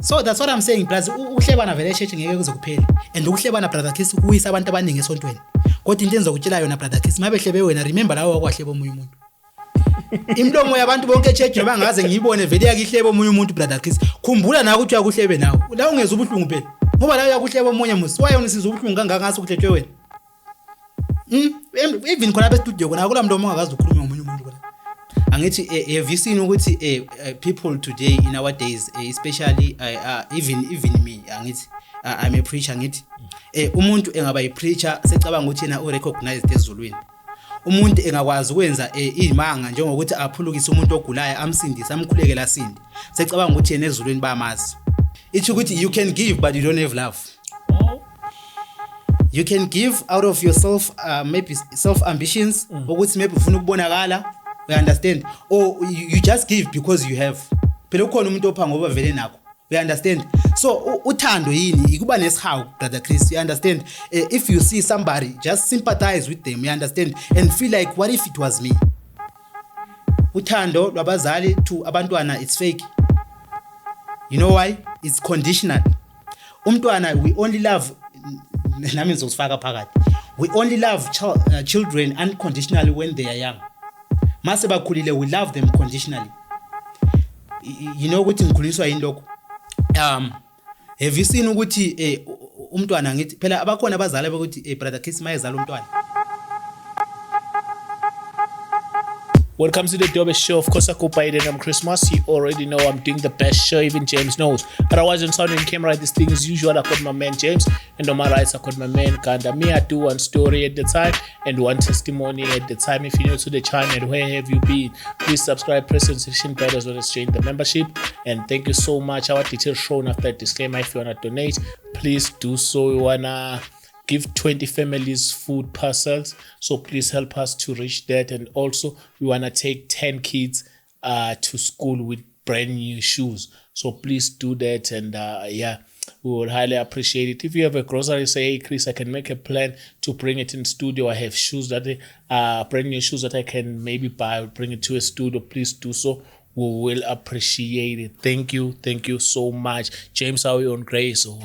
So that's what I'm saying, plus ukuhlebana vele esheshe ngeke kuze kuphele, and ukuhlebana, brother Chris, kuyisa abantu abaningi esontweni. Kodwa into engizokutshela yona, brother Chris, mabehlebe wena, remember lawo wakwahleba omunye umuntu. Imlomo yabantu bonke echurch, noma ngaze ngiyibone vele yakihleba omunye umuntu, brother Chris, khumbula nawe ukuthi uyakuhlebe nawe la, ungezwa ubuhlungu phela, ngoba la uyakuhleba omunye musi wayona sizwa ubuhlungu kangaka ngase kuhletshwe wena. Even khona apha e-studio khona akula mlomo ongakaze ukhulume ngomunye umuntu khona. Angithi have you seen ukuthi people today, in our days, especially even me, angithi I'm a preacher, ngithi umuntu engaba yi-preacher secabanga ukuthi yena u-recognized ezulwini. Umuntu engakwazi ukwenza izimanga njengokuthi aphulukise umuntu ogulayo, amsindise, amkhulekele asinde, secabanga ukuthi yena ezulwini bayamazi. Ithi ukuthi you can give but you don't have love. You can give out of yourself, maybe self ambitions, ukuthi maybe ufuna ukubonakala, you understand, or you just give because you have. Phela ukhona umuntu opha ngoba vele nakho, you understand. So uthando yini? Ikuba nesihawu, brother Chris, you understand. If you see somebody, just sympathize with them, you understand, and feel like, what if it was me? Uthando lwabazali to abantwana, it's fake. You know why? It's conditional. Umntwana, we only love, nami ngizosifaka phakathi, we only love children unconditionally when they are young. Mase bakhulile, we love them conditionally. You know ukuthi ngikhuliswa yini lokho? Have you seen ukuthi umntwana, ngithi phela abakhona abazali bokuthi, brother Chris, mayezala umntwana. Welcome to the Dobe Show. Of course, I go by the name Christmas. You already know I'm doing the best show, even James knows. Otherwise, on sound and camera, this thing is usual. I got my man James, and on my right, I got my man Ganda. Me, I do one story at the time and one testimony at the time. If you're new to the channel, where have you been? Please subscribe, press the notification bell as well as join the membership. And thank you so much. Our details shown after disclaimer. If you wanna donate, please do so. You wanna give 20 families food parcels, so please help us to reach that. And also we want to take 10 kids to school with brand new shoes, so please do that. And yeah, we would highly appreciate it. If you have a grocery, say, "Hey Chris, I can make a plan to bring it in studio. I have shoes that brand new shoes that I can maybe buy, bring it to a studio," please do so. We will appreciate it. Thank you, thank you so much. James, how are you on grace? Oh,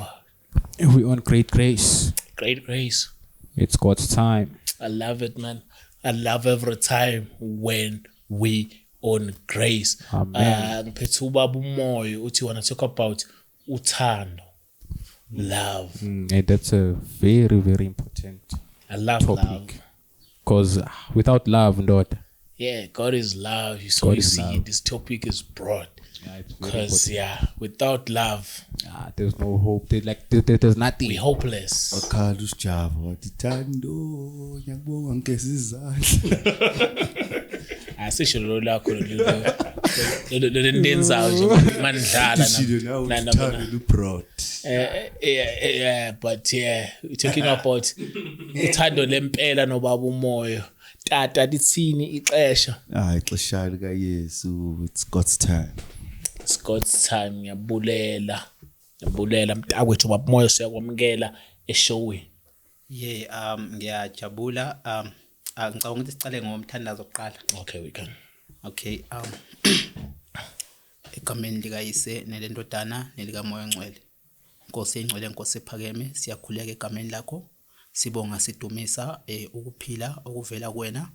We on great grace. Great grace. It's God's time. I love it, man. I love every time when we on grace. Amen. Ngiphethe ubaba uMoyo, uthi wanna talk about uthando. Love. And that's a very, very important I love topic. love. Because without love, ndoda. Yeah, God is love. So God you is see, love. this topic is broad. Yeah, it's very Because important. yeah, without love, Ah, there's no hope. There's like there's nothing. we hopeless. Wakhala usijava wathi, "Thando, ngiyakubonga, ngigeza izandla." Asisho lolo lakho lolo lendenzayo nje manidlala. Ushilo nawe uthi uthando lu-broad. Yeah, but yeah, we're talking about uthando lempela nobaba uMoyo. Tata, lithini ixesha? Ah, ixesha likaYesu, it's God's time. It's God's time. Ngiyabulela, ngiyabulela mntakwethu baba uMoyo, siyakwamukela eshowini. Yeah, ngiyajabula. Ngicabanga ukuthi sicale ngomthandazo kuqala. Okay, we can. Okay, egameni likaYise nelendodana nelikaMoya oNgcwele. Nkosi engcwele, Nkosi ephakeme, siyakhuleka egameni lakho. Sibonga, sidumisa ukuphila okuvela kuwena.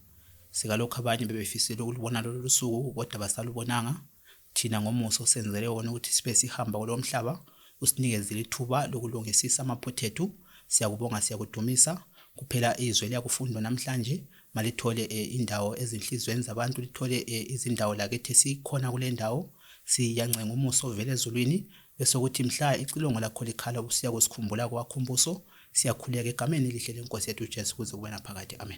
Sikalokho abanye bebefisile ukulubona lolu suku kodwa basalubonanga. Thina ngomuso osenzele wona ukuthi sibe sihamba kulo mhlaba, usinikezile ithuba lokulungisisa amaphutha ethu. Siyakubonga, siyakudumisa. Kuphela izwe liyakufundwa namhlanje, malithole indawo ezinhlizweni zabantu, lithole izindawo lakithi sikhona kule ndawo. Siyancenga umuso ovela ezulwini, bese kuthi mhla icilongo lakho likhala usiya kusikhumbula kwakho umbuso. Siyakhuleka egameni elihle lenkosi yethu uJesu kuze kube naphakade, amen.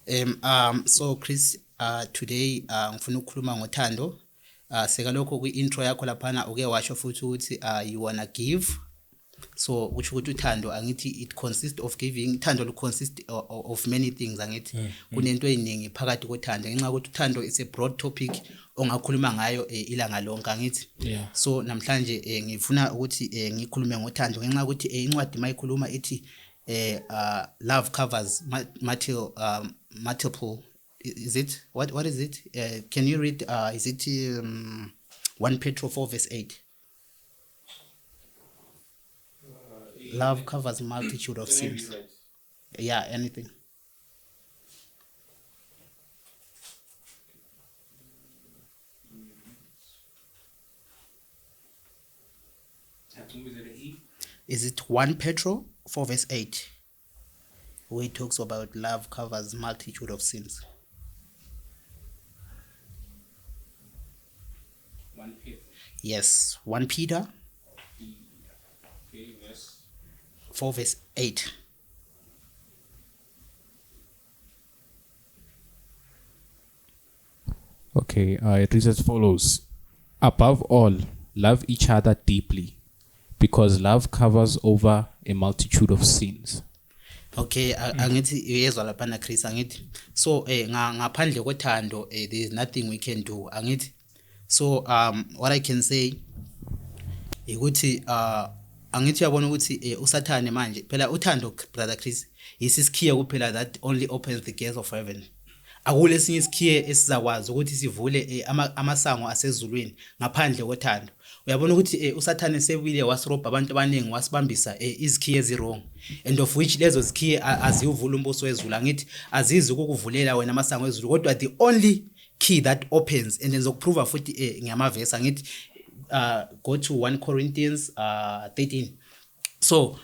Amen. So Chris, today ngifuna ukukhuluma ngothando. Sekalokho kwi-intro yakho laphana uke washo futhi ukuthi you wanna give. So kusho ukuthi uthando, angithi it consists of giving. Uthando lu consist of many things, angithi kunento eziningi phakathi kothando, ngenxa yokuthi uthando is a broad topic ongakhuluma ngayo ilanga lonke, angithi? Yeah. So namhlanje ngifuna ukuthi ngikhulume ngothando ngenxa yokuthi incwadi mayikhuluma ithi love covers multiple, is it, what is it? Can you read? Is it 1 Petro 4 verse 8. Love covers multitude of sins. Yeah, anything. Is it 1 Petro 4 verse 8 where it talks about love covers multitude of sins? 1 Peter. Yes, 1 Peter. Okay, verse 4 verse 8. Okay, it reads as follows. Above all, love each other deeply, because love covers over a multitude of sins. Okay, angithi uyezwa laphana Chris, angithi so ngaphandle kothando there is nothing we can do, angithi. So what I can say ukuthi angithi uyabona ukuthi uSathane manje phela uthando, brother Chris, yisisikhiye kuphela that only opens the gates of heaven. Akulesinye isikhiye esizakwazi ukuthi sivule amasango asezulwini ngaphandle kothando. Uyabona ukuthi uSathane sebuyile wasirobha abantu abaningi, wasibambisa izikhiye ezi-wrong, and of which lezo zikhiye aziwuvula umbuso wezulu, angithi azizi ukukuvulela wena amasango ezulu, kodwa the only key that opens, and ngizokuprova futhi ngamavesi, angithi go to 1 Corinthians 13. So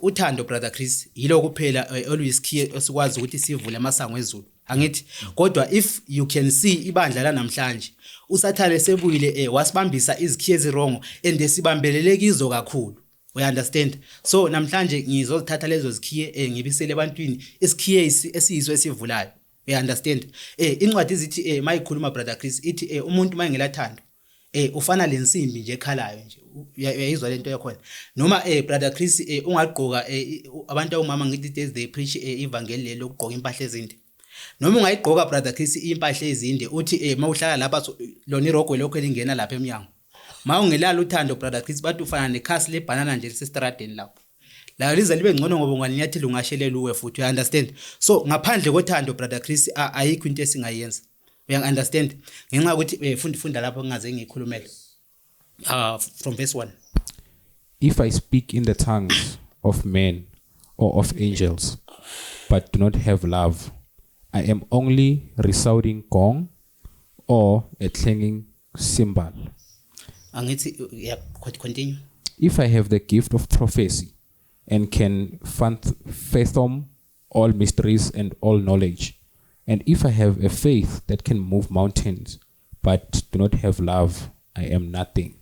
uthando, brother Chris, yilo kuphela oluyisikhiye esikwazi ukuthi sivule amasango ezulu, angithi. Kodwa if you can see ibandla la namhlanje, uSathane sebuyile wasibambisa izikhiye ezi-wrong and sibambelele kizo kakhulu, we understand. So namhlanje ngizothatha lezo zikhiye ngibisele ebantwini isikhiye esiyiso esivulayo, we understand. Incwadi zithi mayikhuluma, brother Chris, ithi umuntu mayengelathando ufana lensimbi nje ekhalayo nje, uyayizwa lento yakhona. Noma brother Chris ungagqoka, abantu abomama ngithi days they preach ivangeli lelo lokugqoka impahla ezinde, noma ungayigqoka, brother Chris, impahla ezinde, uthi mawuhlala lapha lona irogwe lokho elingena lapha emnyango, mawungelalo uthando, brother Chris, bathi ufana nekhasi lebhanana nje lisestradeni lapho, la lize libe ngcono ngoba ungalinyathela ungashelela uwe futhi, you understand. So ngaphandle kothando, brother Chris, ayikho into esingayenza, uya understand, ngenxa yokuthi funda lapho ngingaze ngikhulumele from verse 1. If I speak in the tongues of men or of angels, but do not have love, I am only resounding gong or a clanging cymbal. Angithi, yeah, continue. If I have the gift of prophecy and can fathom all mysteries and all knowledge, and if I have a faith that can move mountains, but do not have love, I am nothing.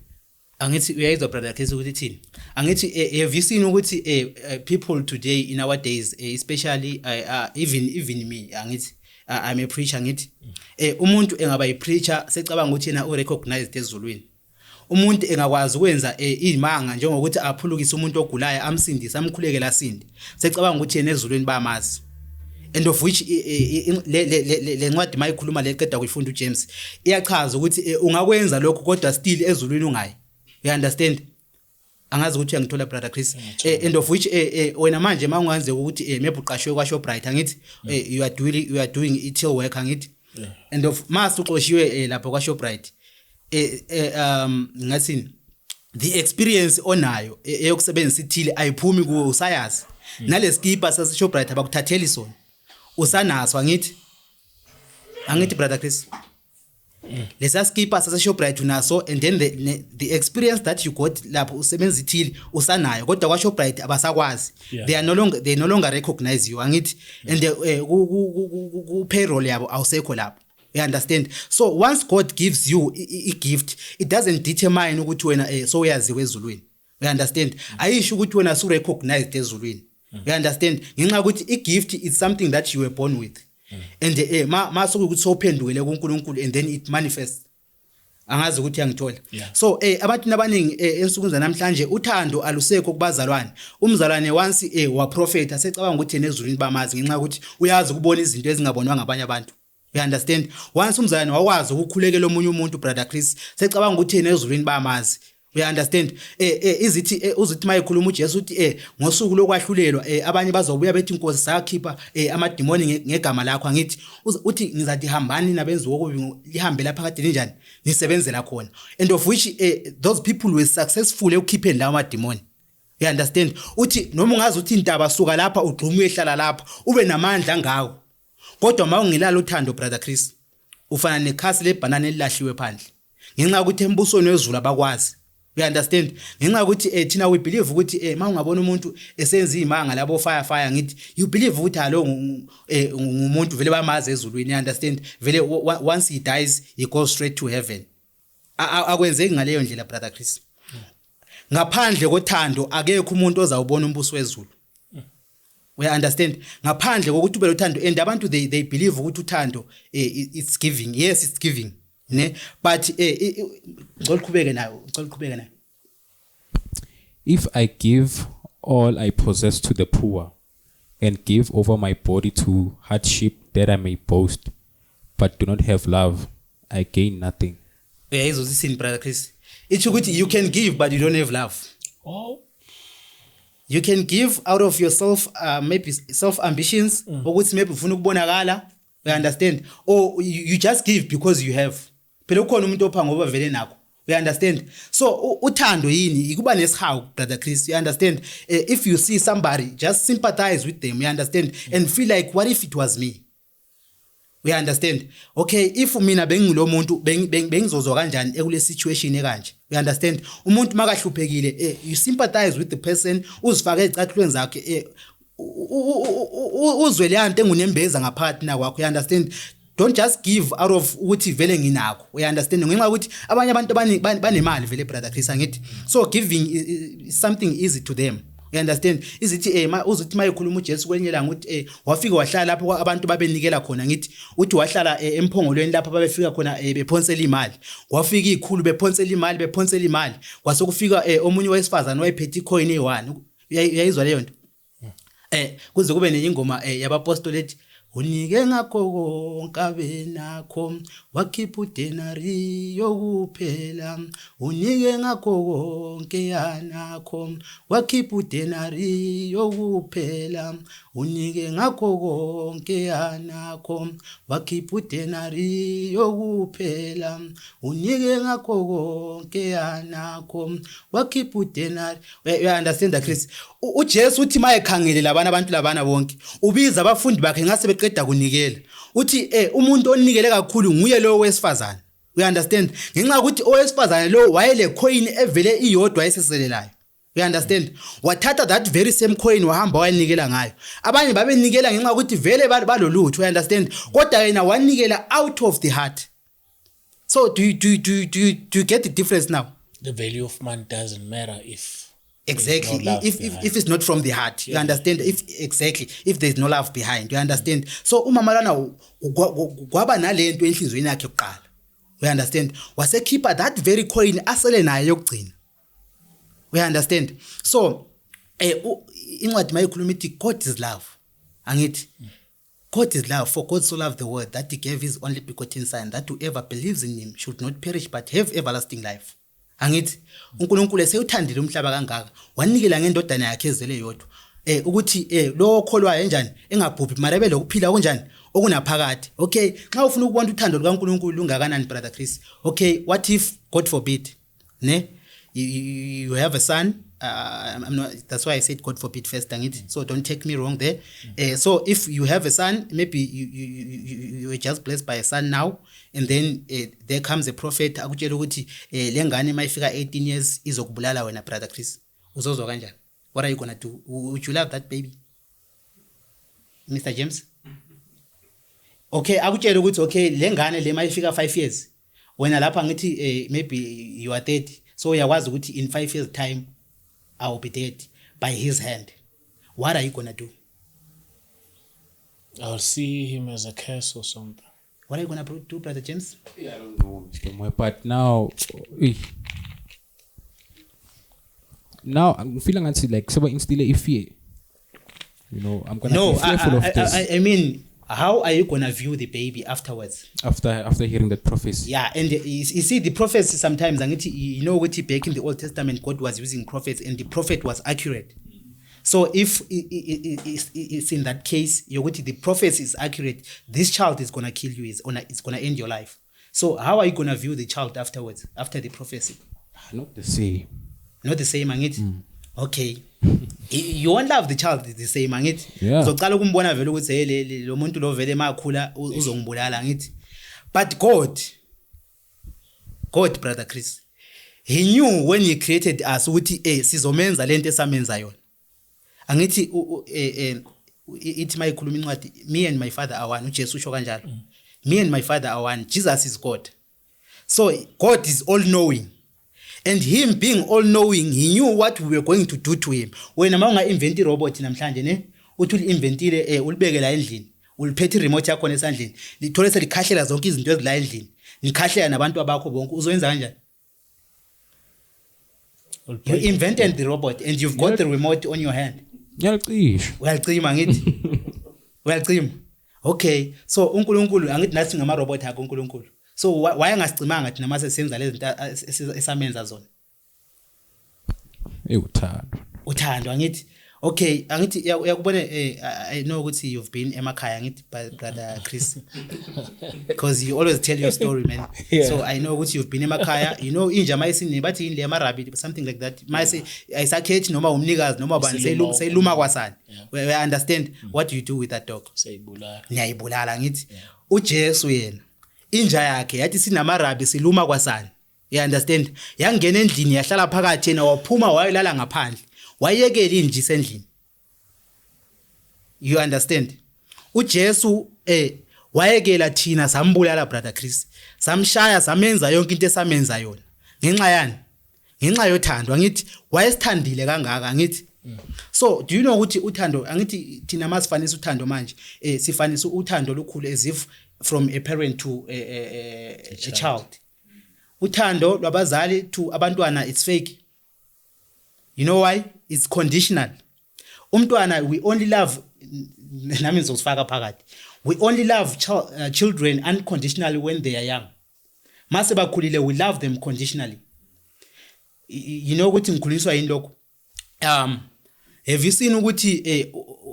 Angithi uyayizwa, brother Chris, ukuthi ithini? Angithi have you seen ukuthi people today in our days, especially even me, angithi I'm a preacher, angithi umuntu engaba yi-preacher secabanga ukuthi yena u-recognized ezulwini. Umuntu engakwazi ukwenza izimanga njengokuthi aphulukise umuntu ogulayo, amsindise, amkhulekele asinde, secabanga ukuthi yena ezulwini bamazi, and of which le ncwadi mayikhuluma leqeda kuyifunda uJames iyachaza ukuthi ungakwenza lokho kodwa still ezulwini ungayi, you understand. Angazi ukuthi uyangithola, brother Chris. And of which wena manje mawungenzeka ukuthi maybe uqashwe kwa Shoprite, angithi you are doing i-till work, angithi, and of mase uxoshiwe lapho kwa Shoprite, ngathini, the experience onayo eyokusebenzisa i-till ayiphumi kuwe, usayazi naleskipa sase Shoprite abakuthatheli sona, usanaso, angithi brother Chris, lesa skipa sase Shoprite unaso, and then the experience that you got lapho usebenza i-till usanayo, kodwa kwa Shoprite abasakwazi. They no longer recognize you, angithi, and ku payroll yabo awusekho lapho, you understand. So once God gives you i gift, it doesn't determine ukuthi wena so uyaziwa ezulwini, you understand. Ayisho ukuthi wena su recognized ezulwini, you understand, ngenxa yokuthi i gift is something that you were born with, and masukuthi ukuthi sowuphendukele kuNkulunkulu and then it manifests. Angazi ukuthi uyangithola. So abantu abaningi ensukwini zanamhlanje uthando alusekho kubazalwane. Umzalwane once waprofeta secabanga ukuthi yena ezulwini bamazi ngenxa yokuthi uyazi ukubona izinto ezingabonwa ngabanye abantu, you understand. Once umzalwane wakwazi ukukhulekela omunye umuntu, brother Chris, secabanga ukuthi yena ezulwini bamazi. Uya understand? Izithi uzithi mayikhuluma uJesu uthi ngosuku lokwahlulelwa abanye bazobuya bethi inkosi sakhipha amadimoni ngegama lakho. Angithi uthi ngizathi hambani nabenzi wokubi, lihambe lapha kade ninjani nisebenzela khona, and of which those people were successful ekukhipheni lawo madimoni. You understand? Uthi noma ungazi uthi intaba suka lapha ugxuma uyehlala lapha ube namandla ngawo, kodwa mawungelalo uthando, brother Chris, ufana nekhasi lebhanana elilahliwe phandle, ngenxa yokuthi embusweni wezulu abakwazi. You understand? Ngenxa yokuthi thina we believe ukuthi mawungabona umuntu esenza izimanga labo fire fire, ngithi you believe ukuthi alo ngumuntu vele bamazi ezulwini. You understand? Vele once he dies he goes straight to heaven. Akwenzeki ngaleyo ndlela, brother Chris. Ngaphandle kothando akekho umuntu ozawubona umbuso wezulu. We understand? Ngaphandle kokuthi ube lothando. And abantu they believe ukuthi uthando it's giving. Yes, it's giving, ne, but ngicela uqhubeke nayo, ngicela uqhubeke nayo. If I give all I possess to the poor and give over my body to hardship that I may boast, but do not have love, I gain nothing. Uyayizwa isini, brother Chris? Ithi ukuthi you can give but you don't have love. Oh. You can give out of yourself, maybe self ambitions, ukuthi maybe ufuna ukubonakala, you understand, or you just give because you have. Phela ukhona umuntu opha ngoba vele nakho. You understand? So uthando yini? Ikuba nesihawu, brother Chris. You understand? If you see somebody, just sympathize with them. You understand? And feel like, what if it was me? We understand? Okay, if mina bengilo muntu bengizozwa kanjani ekule situation ekanje? You understand? Umuntu makahluphekile, you sympathize with the person, uzifake ezicathulweni zakhe, uzwe leya nto engunembeza ngaphakathi nakwakho. You understand? Don't just give out of ukuthi vele nginakho. You understand? Ngenxa yokuthi abanye abantu banemali vele, brother Chris, angithi? So giving is something easy to them. You understand? Izithi uzithi mayikhuluma uJesu kwenye ilanga uthi wafika wahlala lapho abantu babenikela khona. Ngithi uthi wahlala emphongolweni lapho babefika khona bephonsela imali. Kwafika ikhulu bephonsela imali, bephonsela imali, kwase kufika omunye wesifazane wayephethe icoin eyi1. Uyayizwa leyo nto? Kuze kube nenye ingoma yabapostoli ethi unike ngakho konke abenakho, wakhipha udenari yokuphela. Unike ngakho konke yanakho, wakhipha udenari yokuphela. Unike ngakho konke yanakho, wakhipha udenari yokuphela. Unike ngakho konke yanakho, wakhipha udenari. You understand, Chris? UJesu uthi mayekhangele labana abantu labana bonke, ubiza abafundi bakhe ngase beqeda kunikela, uthi umuntu onikele kakhulu nguye lo wesifazane. You understand? Ngenxa yokuthi owesifazane lo wayele coin evele iyodwa eseselelayo. You understand? Wathatha that very same coin, wahamba wayanikela ngayo. Abanye babenikela ngenxa yokuthi vele balolutho. You understand? Kodwa yena wanikela out of the heart. So do you get the difference now? The value of money doesn't matter if there's Exactly. no love If behind. if it's not from the heart. You understand? If exactly, if there's no love behind. You understand? So umama lana kwaba nalento enhliziyweni yakhe kuqala. You understand? Wasekhipha that very coin asele nayo yokugcina. We understand? So incwadi mayikhuluma ithi God is love, angithi? God is love, for God so loved the world that he gave his only begotten son, that whoever believes in him should not perish but have everlasting life. Angithi uNkulunkulu esewuthandile umhlaba kangaka, wanikela ngendodana yakhe ezele yodwa, ukuthi lo okholwayo enjani engabhubhi mara ebe lokuphila okunjani okunaphakade. Okay, nxa ufuna ukubona uthando lukaNkulunkulu lungakanani, brother Chris, okay, what if, God forbid, ne, you have a son, I'm not, that's why I said God forbid first, angithi? So don't take me wrong there. So if you have a son, maybe you were just blessed by a son now, and then there comes a prophet akutshela ukuthi lengane mayifika 18 years izokubulala wena, brother Chris. Uzozwa kanjani? What are you going to do? Would you love that baby? Mr James? Okay, akutshela ukuthi okay, lengane le mayifika 5 years, wena lapha ngithi maybe you are 30, so uyakwazi ukuthi in 5 years time I will be dead by his hand. What are you going to do? I'll see him as a curse or something. What are you going to do, brother James? Yeah, I don't know, Mr. Moy, but now, now I'm feeling ngathi like someone instill a fear. I'm gonna No, be fearful of this. I mean How are you gonna view the baby afterwards? After hearing that prophecy. Yeah, and you see the prophecy sometimes, angithi you know ukuthi back in the Old Testament God was using prophets and the prophet was accurate. So if it's in that case yokuthi the prophecy is accurate, this child is gonna kill you, is gonna end your life. So how are you gonna view the child afterwards, after the prophecy? Not the same. Not the same, angithi? Okay. You won't love the child the same, angithi? Yeah. Uzoqala ukumbona vele ukuthi hey, lo muntu lo vele makhula uzongibulala, angithi? But God, brother Chris, he knew when he created us ukuthi sizomenza lento esamenza yona. Angithi ithi mayikhuluma incwadi, me and my father are one, uJesu usho kanjalo. Me and my father are one. Jesus is God. So God is all knowing. And him being all knowing, he knew what we were going to do to him. Wena mawunga invent robot namhlanje ne, uthi uliinventile, ulibeke la endlini, uliphethe remote yakho esandleni, lithole selikhahlela zonke izinto ezila endlini, nikhahlela nabantu abakho bonke, uzoyenza kanjani? You invented the robot and you've got the remote on your hand. Ngiyacisha. Uyacima ngithi. Uyacima. Okay, so uNkulunkulu angithi nathi ngama robot akhe uNkulunkulu. So why angasicimanga thina mase senza lezi zinto esamenza zona? Uthando. Uthando angithi. Okay, angithi uyakubona, I know ukuthi you've been emakhaya angithi, brother Chris. Because you always tell your story, man. Yeah. So I know ukuthi you've been emakhaya, you know inja mayisini bathi yini le amarabi something like that. Mayise ayisakhethi noma umnikazi noma bani, seyiluma kwasani. We understand what you do with that dog. Seyibulala. Niyayibulala ngithi. uJesu yena inja yakhe yathi sinamarabi siluma kwasani. You understand? Yangena endlini yahlala phakathi, yena waphuma wayolala ngaphandle. Wayekela inja isendlini. You understand? uJesu wayekela thina sambulala, brother Chris. Samshaya samenza yonke into esamenza yona. Ngenxa yani? Ngenxa yothando angithi wayesithandile kangaka angithi. So do you know ukuthi uthando angithi thina masifanisa uthando manje, sifanisa uthando olukhulu as if from a parent to a child. Uthando lwabazali to abantwana, it's fake. You know why? It's conditional. Umntwana, we only love, nami ngizosifaka phakathi. We only love children unconditionally when they are young. Mase bakhulile, we love them conditionally. You know ukuthi ngikhuliswa yini lokho? Have you seen ukuthi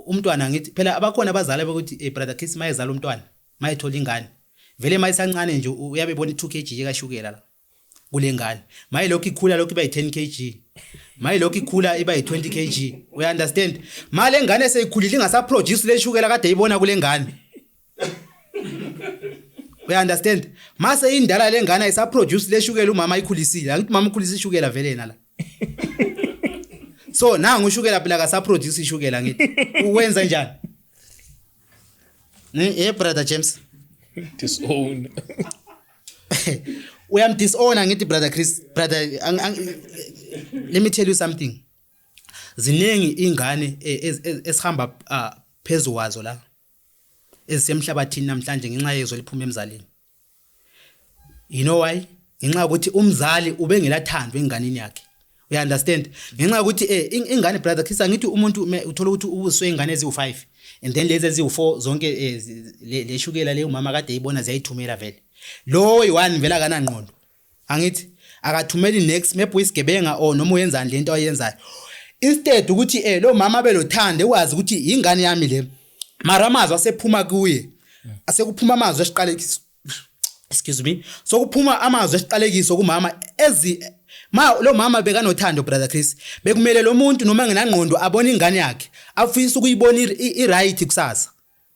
umntwana ngithi phela abakhona abazali abakuthi brother Chris mayezala umntwana, mayethola ingane. Vele mayisancane nje uyabe bona 2 kg kashukela la kule ngane. Maye lokhu ikhula lokhu iba yi10 kg. Maye lokhu ikhula iba yi20 kg. We understand? Male ngane seyikhulile ingasaproduce le shukela kade ibona kule ngane. We understand? Mase indala le ngane ayisaproduce le shukela umama ayikhulisile. Angithi mama ukhulisa ishukela vele yena la. So nangu ushukela phela akasaproduce ishukela ngithi. Uwenza njani? Brother James. Disown. Uyam disown ngithi brother Chris, brother, let me tell you something. Ziningi ingane esihamba phezulu kwazo la ezisemhlabathini namhlanje ngenxa yezwe liphuma emzalini. You know why? Ngenxa yokuthi umzali ubengelathando enganeni yakhe. You understand? Ngenxa yokuthi ingane brother Chris ngithi umuntu uthola ukuthi ubuswe ingane eziwu5 and then lezi eziwu4 zonke le shukela le umama kade eyibona ziyayithumela vele. Lo oyi1 vela akanangqondo. Angithi akathumeli next maybe uyisigebenga or noma uyenzani lento ayenzayo. Instead ukuthi lo mama belothande wazi ukuthi ingane yami le. Mara amazwi asephuma kuye. Asekuphuma amazwi esiqalekiso. Excuse me. Sokuphuma amazwi esiqalekiso kumama ezi ma lo mama bekanothando brother Chris. Bekumele lo muntu noma engenangqondo abone ingane yakhe. Afisa ukuyibona i right kusasa.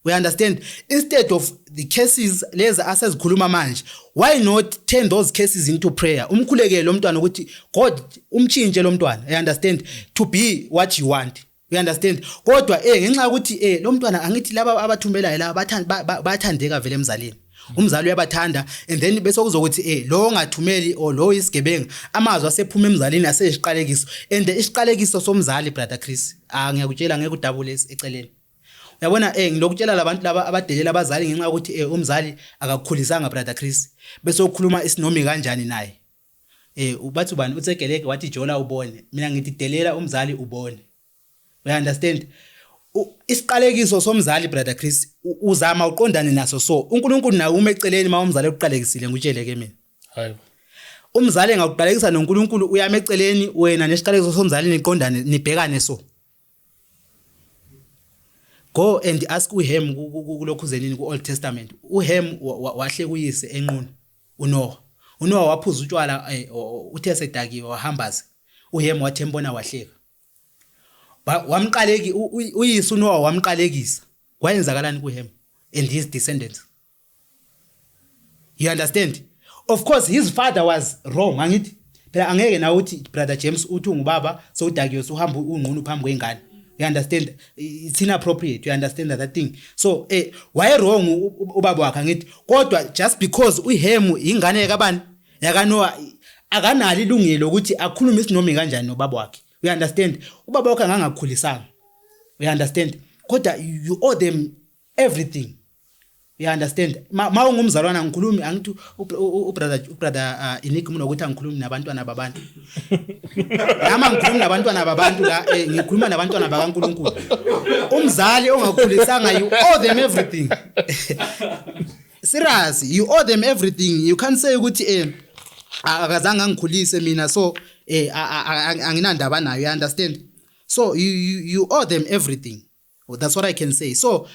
We understand? Instead of the cases lezi asezikhuluma manje, why not turn those cases into prayer? Umkhulekele lo mntwana ukuthi God umtshintshe lo mntwana. You understand? To be what you want. You understand? Kodwa ngenxa yokuthi lo mntwana angithi laba abathumelayo laba bathandeka vele emzalini. Umzali uyabathanda and then bese kuzokuthi lo ongathumeli or lo isigebenga amazwi asephuma emzalini asesiqalekiso and isiqalekiso somzali brother Chris ngiyakutshela ngeke udabule eceleni. Uyabona ngilokutshela labantu laba abadelela abazali ngenxa yokuthi umzali akakukhulisanga brother Chris bese ukhuluma isinomi kanjani naye. Ubathi ubani utsegeleke wathi jola ubone, mina ngithi delela umzali ubone. We understand? Isiqalekiso somzali, brother Chris, uzama uqondane naso. So uNkulunkulu nawe uma eceleni uma umzali ekuqalekisile, ngutshele ke mina. Hayi. Umzali engakuqalekisa noNkulunkulu uyama eceleni, wena nesiqalekiso somzali niqondane, nibhekane. So go and ask uHem kulokhuzenini ku-Old Testament. UHem wahle kuyise enqunu uNoah. UNoah waphuza utshwala, uthe sedakiwe wahambaze. UHem wathi embona wahleka. Wamqaleki uyise uNoah, wamqalekisa. Kwayenzakalani kuHem and his descendants? You understand? Of course his father was wrong, angithi? Phela angeke nawe uthi, brother James, uthi ungubaba sewudakiwe, suhamba unqunu phambi kwengane. You understand? It's inappropriate. You understand that thing? So waye wrong ubaba wakhe, angithi? Kodwa just because uHem ingane kabani, yakaNoah, akanalo ilungelo ukuthi akhulume isinomi kanjani nobaba wakhe. You understand? Ubaba wakhe angangakukhulisanga, you understand, kodwa you owe them everything. You understand? Ma ungumzalwana, ngikhulumi, angithi ubrother Enigma unokuthi angikhulumi nabantwana babantu. Nama ngikhulumi nabantwana babantu la, ngikhuluma nabantwana bakaNkuluNkulu. Umzali ongakukhulisanga, you owe them everything. Serious, you owe them everything. You can't say ukuthi akazange angikhulise mina, so anginandaba nayo. You understand? So you owe them everything. That's what I can say. So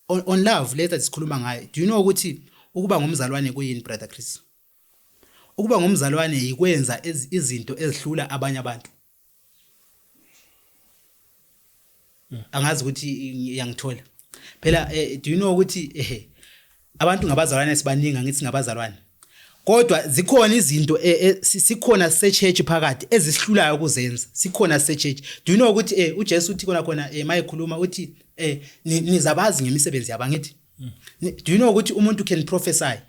on love later sikhuluma ngayo. Do you know ukuthi ukuba ngumzalwane kuyini, brother Chris? Ukuba ngumzalwane yikwenza izinto ezihlula abanye abantu. Angazi ukuthi iyangithola phela. Do you know ukuthi abantu ngabazalwane, sibaningi, angithi ngabazalwane, kodwa zikhona izinto sikhona se-church phakathi ezisihlulayo ukuzenza sikhona se-church? Do you know ukuthi uJesu uthi khona khona mayekhuluma uthi nizabazi ngemisebenzi yabo, angithi? Do you know ukuthi umuntu can prophesy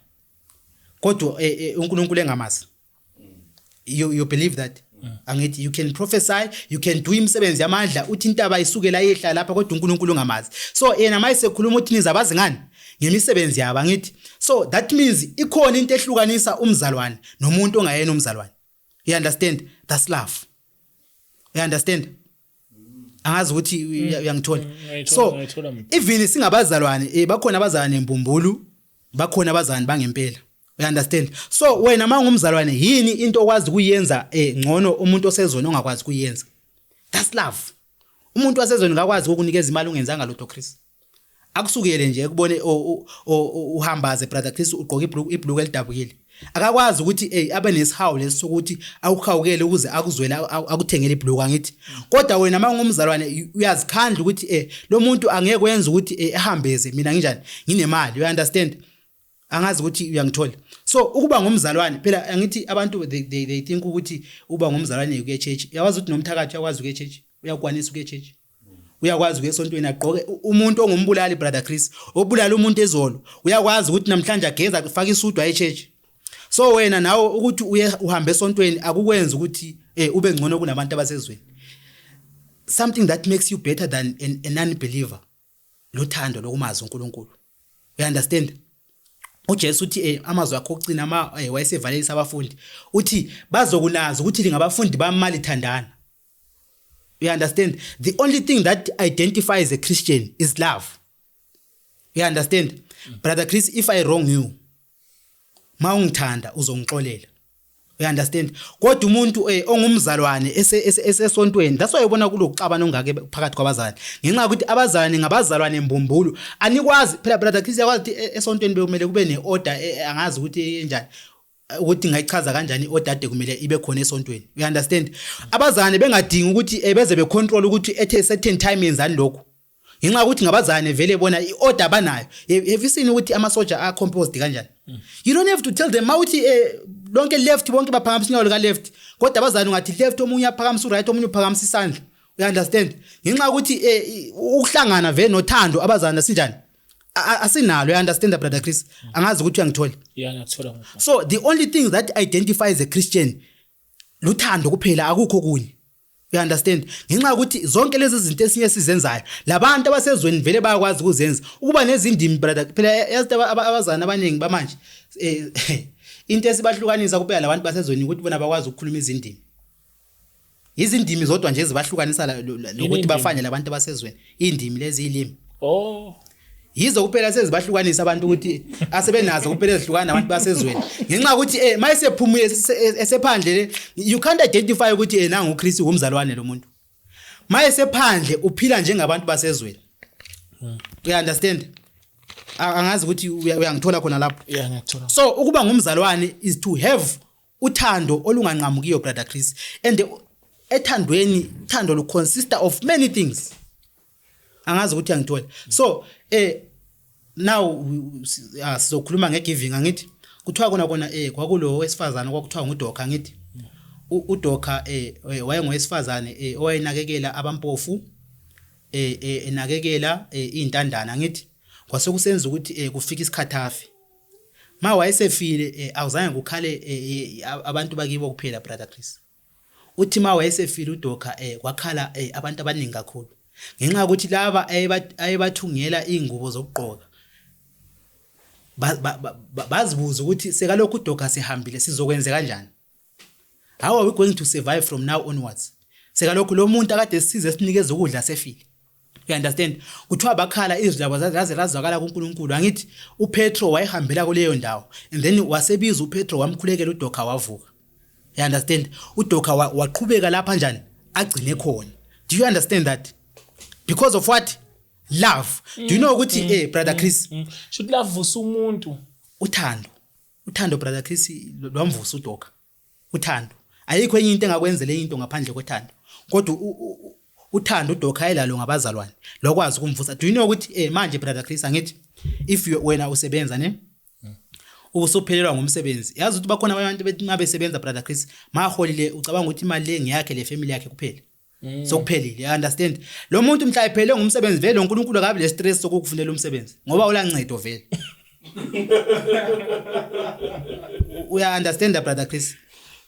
kodwa uNkulunkulu engamazi? You believe that, angithi? You can prophesy, you can do imisebenzi yamandla, uthi intaba isuke la yehla lapha, kodwa uNkulunkulu ungamazi. So yena mayisekhuluma uthi nizabazi ngani? Ngemisebenzi yabo, angithi? So that means ikhona into ehlukanisa umzalwane nomuntu ongayena umzalwane. You understand? That's love. You understand? Angazi ukuthi uyangithola. Ngiyayithola, So ngiyayithola mina. even singabazalwane, bakhona abazalwane embumbulu, bakhona abazalwane bangempela. You understand? So wena mangumzalwane, yini into okwazi kuyenza ngcono umuntu osezweni ongakwazi kuyenza? That's love. Umuntu wasezweni ngakwazi ukukunikeza imali ungenzanga lutho, Chris. Akusukele nje ekubone uhambaze, brother Chris, ugqoke ibhuluku elidabukile, akakwazi ukuthi abe nesihawu lesi sokuthi akukhawukele ukuze akuzwele akuthengele ibhuluku, angithi? Kodwa wena mangumzalwane uyazikhandla ukuthi lo muntu angeke wenza ukuthi ehambeze, mina nginjani, nginemali. You understand? Angazi ukuthi uyangithola. So ukuba ngumzalwane phela, angithi abantu they think ukuthi uba ngumzalwane ukuya church. Uyawazi ukuthi nomthakathi uyakwazi ukuya church, uyakwanisa ukuya church, uyakwazi ukuya esontweni agqoke. Umuntu ongumbulali, brother Chris, obulala umuntu ezolo, uyakwazi ukuthi namhlanje ageza, afake isudu, aye church. So wena nawe ukuthi uye uhambe esontweni akukwenza ukuthi ube ngcono kunabantu abasezweni. Something that makes you better than a non-believer, lothando lokumazi uNkulunkulu. You understand? uJesu uthi amazwi akho okugcina ama wayesevalelisa abafundi, uthi bazokunazi ukuthi lingabafundi bami malithandana. You understand? The only thing that identifies a Christian is love. You understand? Brother Chris, if I wrong you, ma ungithanda uzongixolela. You understand? Kodwa umuntu ongumzalwane esesontweni, that's why ubona kulokuxabana ongake phakathi kwabazalwane, ngenxa yokuthi abazalwane ngabazalwane mbumbulu. Anikwazi phela, brother Chris, yakwazi ukuthi esontweni bekumele kube neorder, angazi ukuthi enjani, ukuthi ngayichaza kanjani i-order ade kumele ibe khona esontweni. You understand? Abazalwane bengadingi ukuthi beze becontrol ukuthi at a certain time yenzani lokhu, ngenxa yokuthi ngabazalwane vele bona i-order banayo. Have you seen ukuthi amasoja are-composed kanjani? You don't have to tell them. Mawuthi lonke left, bonke baphakamisa unyawo lika left. Kodwa abazalwane ungathi left, omunye uyaphakamisa uright, omunye uphakamisa isandla. You understand? Ngenxa yokuthi ukuhlangana vele nothando abazalwane sinjani, asinalo. You understand, brother Chris? Angazi ukuthi uyangithola. Yeah, ngiyakuthola mfana. So the only thing that identifies a Christian luthando kuphela, akukho kunye. You understand? Ngenxa yokuthi zonke lezi zinto esinye sizenzayo, labantu abasezweni vele bayakwazi ukuzenza. Ukuba nezindimi, brother, phela yazi abazana abaningi bamanje, into esibahlukanisa kuphela labantu basezweni ukuthi bona bakwazi ukukhuluma izindimi. Izindimi zodwa nje ezibahlukanisa lokuthi bafane labantu abasezweni. Indimi lezi ilimi. Oh. Yizo kuphela sezibahlukanisa abantu ukuthi asebenazo kuphela ezihlukana nabantu basezweni. Ngenxa yokuthi mayesephumile esephandle you can't identify ukuthi nangu uKristu umzalwane lo muntu. Mayesephandle uphila njengabantu basezweni. You understand? Angazi ukuthi uyangithola khona lapho. Yeah, ngiyakuthola. So ukuba ngumzalwane is to have uthando olunganqamukiyo brother Chris, and ethandweni uthando lu consist of many things. Angazi ukuthi uyangithola. So now sizokhuluma ngegiving angithi kuthiwa kona kona kwakulo wesifazane kwakuthiwa nguDokha angithi uDokha wayengowesifazane owayenakekela abampofu enakekela intandana angithi kwase kusenza ukuthi kufika isikhathi afe. Ma wayesefile awuzange kukhale abantu bakibo kuphela brother Chris. Uthi ma wayesefile uDokha kwakhala abantu abaningi kakhulu ngenxa yokuthi laba ayebathungela ingubo zokugqoka bazibuza ukuthi sekalokhu uDokha sehambile sizokwenza kanjani. How are we going to survive from now onwards? Sekalokhu lo muntu akade sisize sinikeze ukudla sefile. You understand? Kuthiwa bakhala izwi labo laze lazwakala kuNkulunkulu. Angithi uPetro wayehambela kuleyo ndawo and then wasebiza uPetro wamkhulekela uDokha wavuka. You understand? uDokha waqhubeka lapha kanjani agcine khona. Do you understand that? Because of what? Love. Do you know ukuthi brother Chris should love vusa umuntu? Uthando. Uthando brother Chris lwamvusa uDokha. Uthando. Ayikho enye into engakwenzela into ngaphandle kothando. Kodwa uthando uDokha ayelalo ngabazalwane lokwazi ukumvusa. Do you know ukuthi manje brother Chris angithi if wena usebenza ne ubusophelelwa ngumsebenzi, yazi ukuthi bakhona abantu bethi mabesebenza brother Chris maholile ucabanga ukuthi imali le ngiyakhe le family yakhe kuphela. Sokuphelile, you understand? Lo muntu mhla ephele ngumsebenzi vele uNkulunkulu akabi le stress sokukufunela umsebenzi ngoba ulancedo vele. Uya understand brother Chris?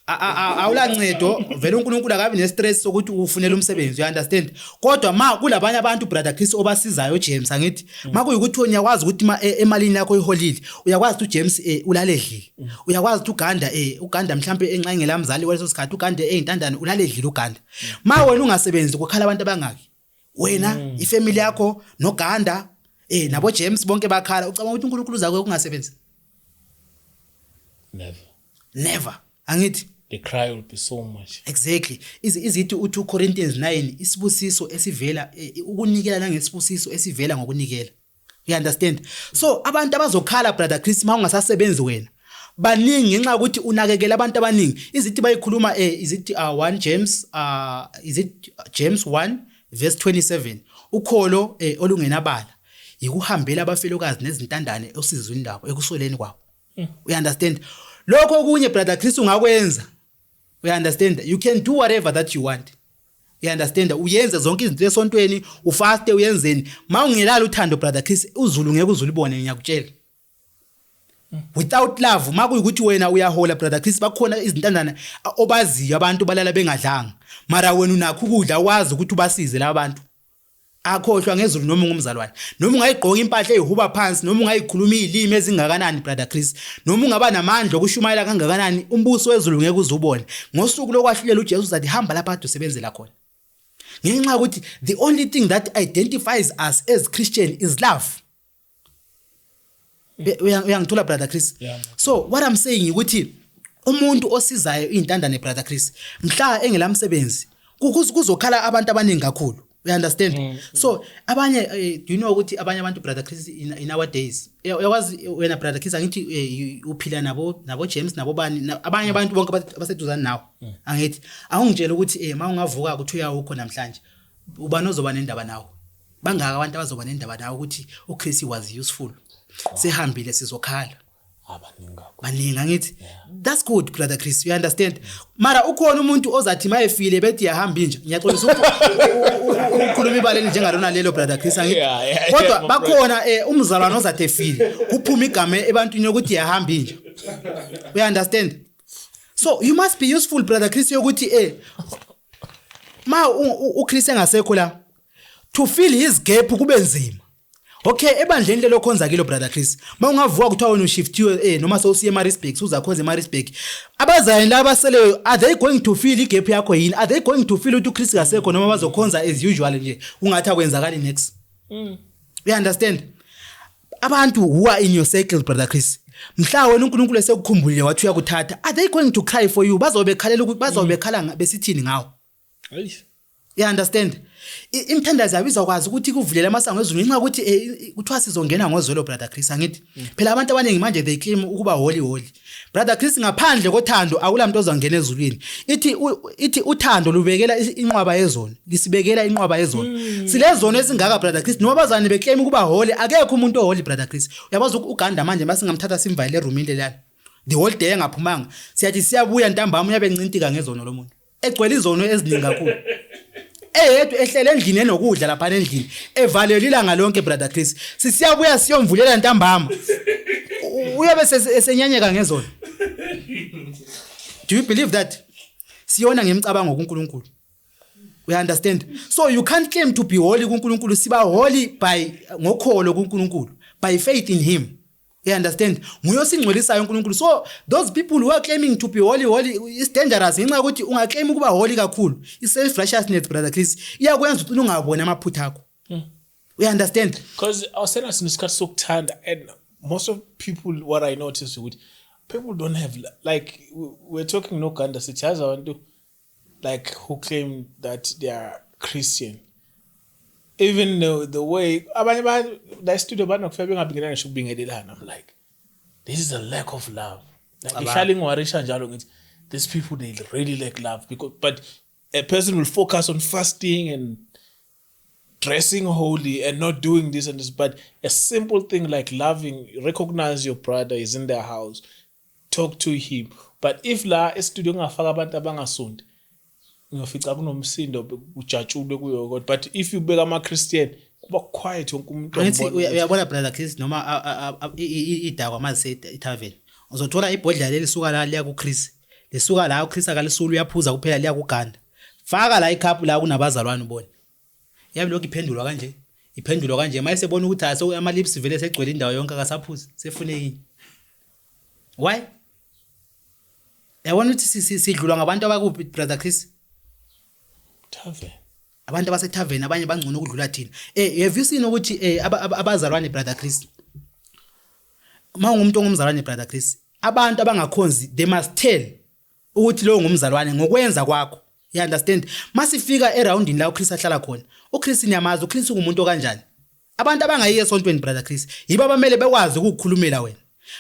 Awulancedo vele uNkulunkulu akabi ne stress sokuthi ufunela umsebenzi, you understand? Kodwa ma kulabanye abantu brother Chris obasizayo James angithi makuyikuthi uyakwazi ukuthi emalini yakho iholile uyakwazi ukuthi uJames ulaledlile, uyakwazi ukuthi uGanda uGanda mhlambe enxengela mzali kwaleso sikhathi uGanda eyintandane ulaledlile uGanda. Ma wena ungasebenzi kukhala abantu abangaki wena ifamily yakho noGanda nabo James bonke bakhala, ucabanga ukuthi uNkulunkulu uzakwe ungasebenzi? Never. Never. Angithi the cry will be so much. Exactly. Izithi u2 Corinthians 9 isibusiso esivela ukunikela nangesibusiso esivela ngokunikela. You understand? So abantu abazokhala brother Chris ma ungasasebenzi wena baningi ngenxa yokuthi unakekela abantu abaningi. Izithi bayikhuluma izithi 1 James is it James 1 verse 27 ukholo olungenabala yikuhambela abafelokazi nezintandane osizweni labo ekusweleni kwabo. You understand? Lokho okunye brother Chris ungakwenza. You understand? You can do whatever that you want. You understand? Uyenze zonke izinto esontweni, ufaste uyenzeni. Mawungelalo uthando brother Chris uzulu ngeke uzulibone ngiyakutshela. Without love makuyikuthi wena uyahola brother Chris bakhona izintandana obaziyo abantu balala bengadlanga. Mara wena unakho ukudla wazi ukuthi ubasize labantu. Akhohlwa ngezulu noma ungumzalwane. Noma ungayigqoka impahla eyihuba phansi, noma ungayikhuluma izilimi ezingakanani brother Chris, noma ungaba namandla okushumayela kangakanani, umbuso wezulu ngeke uzubone. Ngosuku lokwahlulela uJesu uzathi hamba lapha kade usebenzela khona. Ngenxa yokuthi the only thing that identifies us as Christian is love. Uyangithola brother Chris? Yeah. So what I'm saying ukuthi umuntu osizayo intandane brother Chris mhla engelamsebenzi kuzokhala abantu abaningi kakhulu. You understand? So abanye do you know ukuthi abanye abantu brother Chris in our days uyakwazi wena brother Chris angithi uphila nabo James nabo bani abanye abantu bonke abaseduzane nawe angithi awungitshela ukuthi mawungavuka ukuthi uyawukho namhlanje ubani ozoba nendaba nawe? Bangaka abantu abazoba nendaba nawe ukuthi uChris was useful. Sehambile sizokhala. Baningi angithi that's good brother Chris, you understand? Mara ukhona umuntu ozathi mayefile bethi yahamba inja. Ngiyaxolisa ukukhuluma ibaleni njengalona lelo brother Chris angithi kodwa bakhona umzalwane ozathi efile kuphuma igama ebantwini ukuthi yahamba inja. You understand? So you must be useful brother Chris yokuthi ma uChris engasekho la to fill his gap kube nzima. Okay, ebandleni lelo khonza kilo, brother Chris, mawungavuka kuthiwa wena ushiftiwe noma sowusiye eMaritzburg, uzakhonza eMaritzburg, abazalwane laba baseleyo, are they going to feel igap yakho yini? Are they going to feel ukuthi uChris kasekho, noma bazokhonza as usual nje, ungathi akwenzakali next? You understand? Abantu who are in your circle, brother Chris, mhla wena uNkulunkulu esekukhumbulile wathi uyakuthatha, are they going to cry for you? Bazobe bekhalela ukuthi, bazobe bekhala besithini ngawo? Eish. You understand? Imithandazo yabo izokwazi ukuthi ikuvulele amasango ezulu, ngenxa yokuthi kuthiwa sizongena ngozwelo, brother Chris, angithi? Phela abantu abaningi manje they claim ukuba holy holy. Brother Chris, ngaphandle kothando akula muntu ozongena ezulwini. Ithi uthando lubekela inqwaba yezono, lisibekela inqwaba yezono. Silezono esingaka, brother Chris, noma abazane beclaim ukuba holy, akekho umuntu oholy, brother Chris. Uyabazi uGanda manje masingamthatha simvayele eroomini lelana, the whole day engaphumanga, siyathi siyabuya ntambama uyabe encintika ngezono lo muntu. Egcwele izono eziningi kakhulu. Eyedwa ehlele endlini enokudla lapha endlini, evalelwe ilanga lonke, brother Chris. Sisiyabuya siyomvulela ntambama, uyabe esenyanyeka ngezono. Do you believe that siyona ngemicabango kuNkulunkulu? We understand? So you can't claim to be holy kuNkulunkulu. Siba holy by ngokholo kuNkulunkulu, by faith in him. You understand? Nguye osingcwelisayo uNkulunkulu. So those people who are claiming to be holy holy is dangerous, ngenxa yokuthi ungaclaim ukuba holy kakhulu, i-self righteousness, brother Chris, iyakwenza ukuthi ungaboni amaphutha akho. You understand? Because awusena sinesikhathi sokuthanda, and most of people, what I notice ukuthi people don't have, like, we're talking noGanda, sithi yazi abantu like who claim that they are Christian, even the way abanye ba la studio banokufika bengabingelana ngisho ukubingelelana. I'm like, this is a lack of love. Like, Cabanga. ihlala ingiwarisha njalo, ngithi these people, they really lack love, because, but a person will focus on fasting and dressing holy and not doing this and this, but a simple thing like loving, recognize your brother is in their house, talk to him. But if la estudio ngafaka abantu abangasonti, ngiyofica kunomsindo, kujatshulwe kuyo kodwa, but if ubeka ama-Christian, kuba quiet, wonke umuntu Angithi uyambona ukuthi- uyabona, brother Chris, noma idakwa mase itavern, uzothola ibhodlela lelisuka la liya kuChris, lisuka la uChris akalisula, uyaphuza kuphela, liya kuGanda. Faka la icup la kunabazalwane, ubone yabe lokhu iphendulwa kanje, iphendulwa kanje. Mase sebona ukuthi aso ama lips vele segcwele indawo yonke, akasaphuzi, sefune yini? Why? Yabona ukuthi sidlulwa ngabantu abakuphi, brother Chris? Tavern. Abantu abasetavern, abanye bangcono ukudlula thina. Have you seen ukuthi abazalwane, brother Chris, mawungumuntu ongumzalwane, brother Chris, abantu abangakhonzi, they must tell ukuthi lo ngumzalwane ngokwenza kwakho. You understand? Masifika eroundini la uChris ahlala khona, uChris niyamazi, uChris ungumuntu okanjani. Abantu abangayiye esontweni, brother Chris, yibo abamele bekwazi ukukukhulumela wena,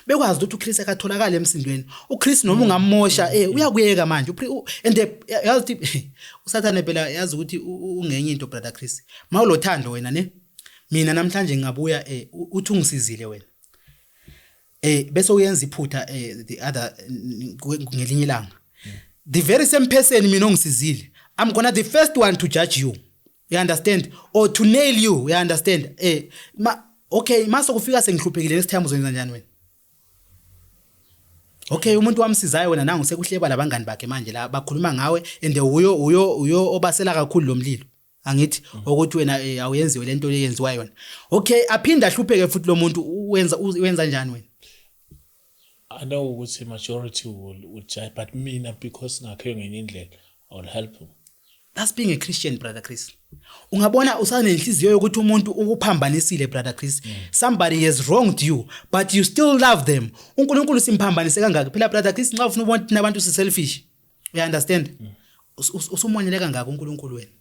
bekwazi ukuthi uChris akatholakala emsindweni. uChris noma ungamosha, uyakuyeka manje. And yazi ukuthi uSathane phela yazi ukuthi ungenye into, brother Chris. Mawulothando wena, ne mina namhlanje ngingabuya, uthi ungisizile wena, bese uyenza iphutha, the other ngelinye ilanga, the very same person mina ongisizile, I'm gonna the first one to judge you, you understand, or to nail you, you understand? Ma okay, mase kufika sengihluphekile next time, uzoyenza njani wena? Okay, umuntu wamsizayo wena nangu sekuhleba labangani bakhe manje la bakhuluma ngawe, and uyo obasela kakhulu lo mlilo, angithi, ukuthi wena awuyenziwe lento leyenziwa yona. Okay, aphinda ahlupheke futhi lo muntu, wenza njani wena? I know ukuthi majority will judge, but mina, because ngakhiwe ngenye indlela, I will help him. That's being a Christian, brother Chris. Ungabona usanenhliziyo yokuthi umuntu ukuphambanisile, brother Chris. Somebody has wronged you, but you still love them. UNkulunkulu simphambanise kangaka phela, brother Chris. Nxa ufuna ubona thina abantu si selfish, you understand? Usumonele kangaka uNkulunkulu wena.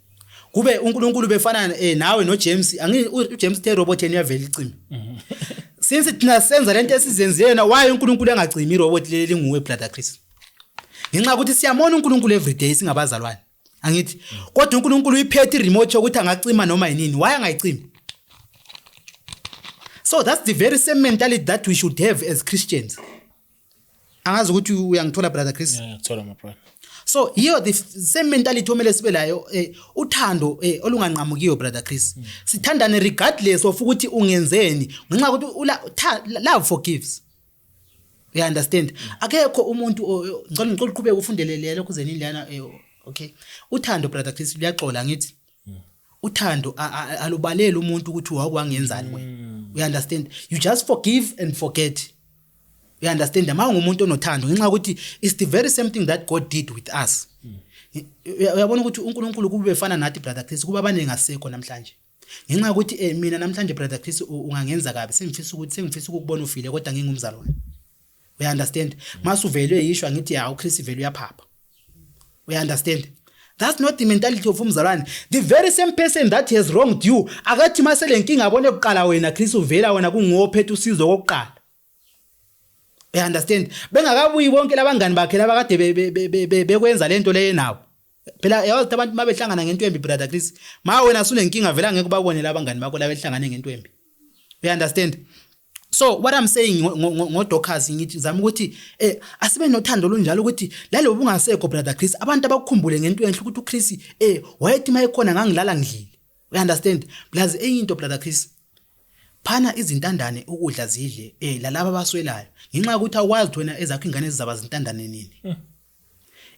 Kube uNkulunkulu befana nawe noJames, angi uJames the robot yena uyavela icimi. Since thina senza lento esizenzile yena, why uNkulunkulu engacimi irobot leli linguwe, brother Chris? Ngenxa yokuthi siyamona uNkulunkulu every day singabazalwane, angithi? Kodwa uNkulunkulu uyiphethe iremote yokuthi angacima noma yinini. Why angayicimi? So that's the very same mentality that we should have as Christians. Angazi ukuthi uyangithola, brother Chris. Yeah, ngiyakuthola, my brother. So yiyo the same mentality omele sibe layo, uthando olunganqamukiyo, brother Chris. Sithandane regardless of ukuthi ungenzeni, ngenxa yokuthi love forgives, you understand? Akekho umuntu ngicela uqhubeke ufundele lokhu zenini lana. Okay, uthando, brother Chris, luyaxola, ngithi uthando alubaleli umuntu ukuthi wakwangenzani wena. You understand? You just forgive and forget. You understand? Ma ungumuntu onothando, ngenxa yokuthi it's the very same thing that God did with us. Uyabona ukuthi uNkulunkulu kube fana nathi, brother Chris, kuba abaningi asekho namhlanje. Ngenxa yokuthi mina namhlanje, brother Chris, ungangenza kabi, sengifisa ukukubona ufile, kodwa ngingumzalwane. You understand? Masuvelwe yishwa, ngithi ya, uChris vele uyaphapha. You understand? That's not the mentality of umzalwane. The very same person that has wronged you, akathi masele nkinga abone kuqala wena Chris, uvela wena kungophethe usizo kokuqala. You understand? Bengakabuyi bonke labangani bakhe labakade bekwenza lento leyo nawo. Phela yazi abantu mabehlangana ngento embi, brother Chris, ma wena sunenkinga vela ngeke ubabone labangani bakho labehlangane ngento embi. You understand? So what I'm saying ngoDorcas, ngithi zama ukuthi asibe nothando olunjalo ukuthi lalo bungasekho, brother Chris, abantu abakukhumbule ngento enhle, ukuthi uChris wayethi mayekhona ngangilala ngidlile. You understand? Plus enye into, brother Chris, phana izintandane ukudla zidle, lalaba abaswelayo, ngenxa yokuthi awukwazi wena ezakho ingane zizaba zintandane nini.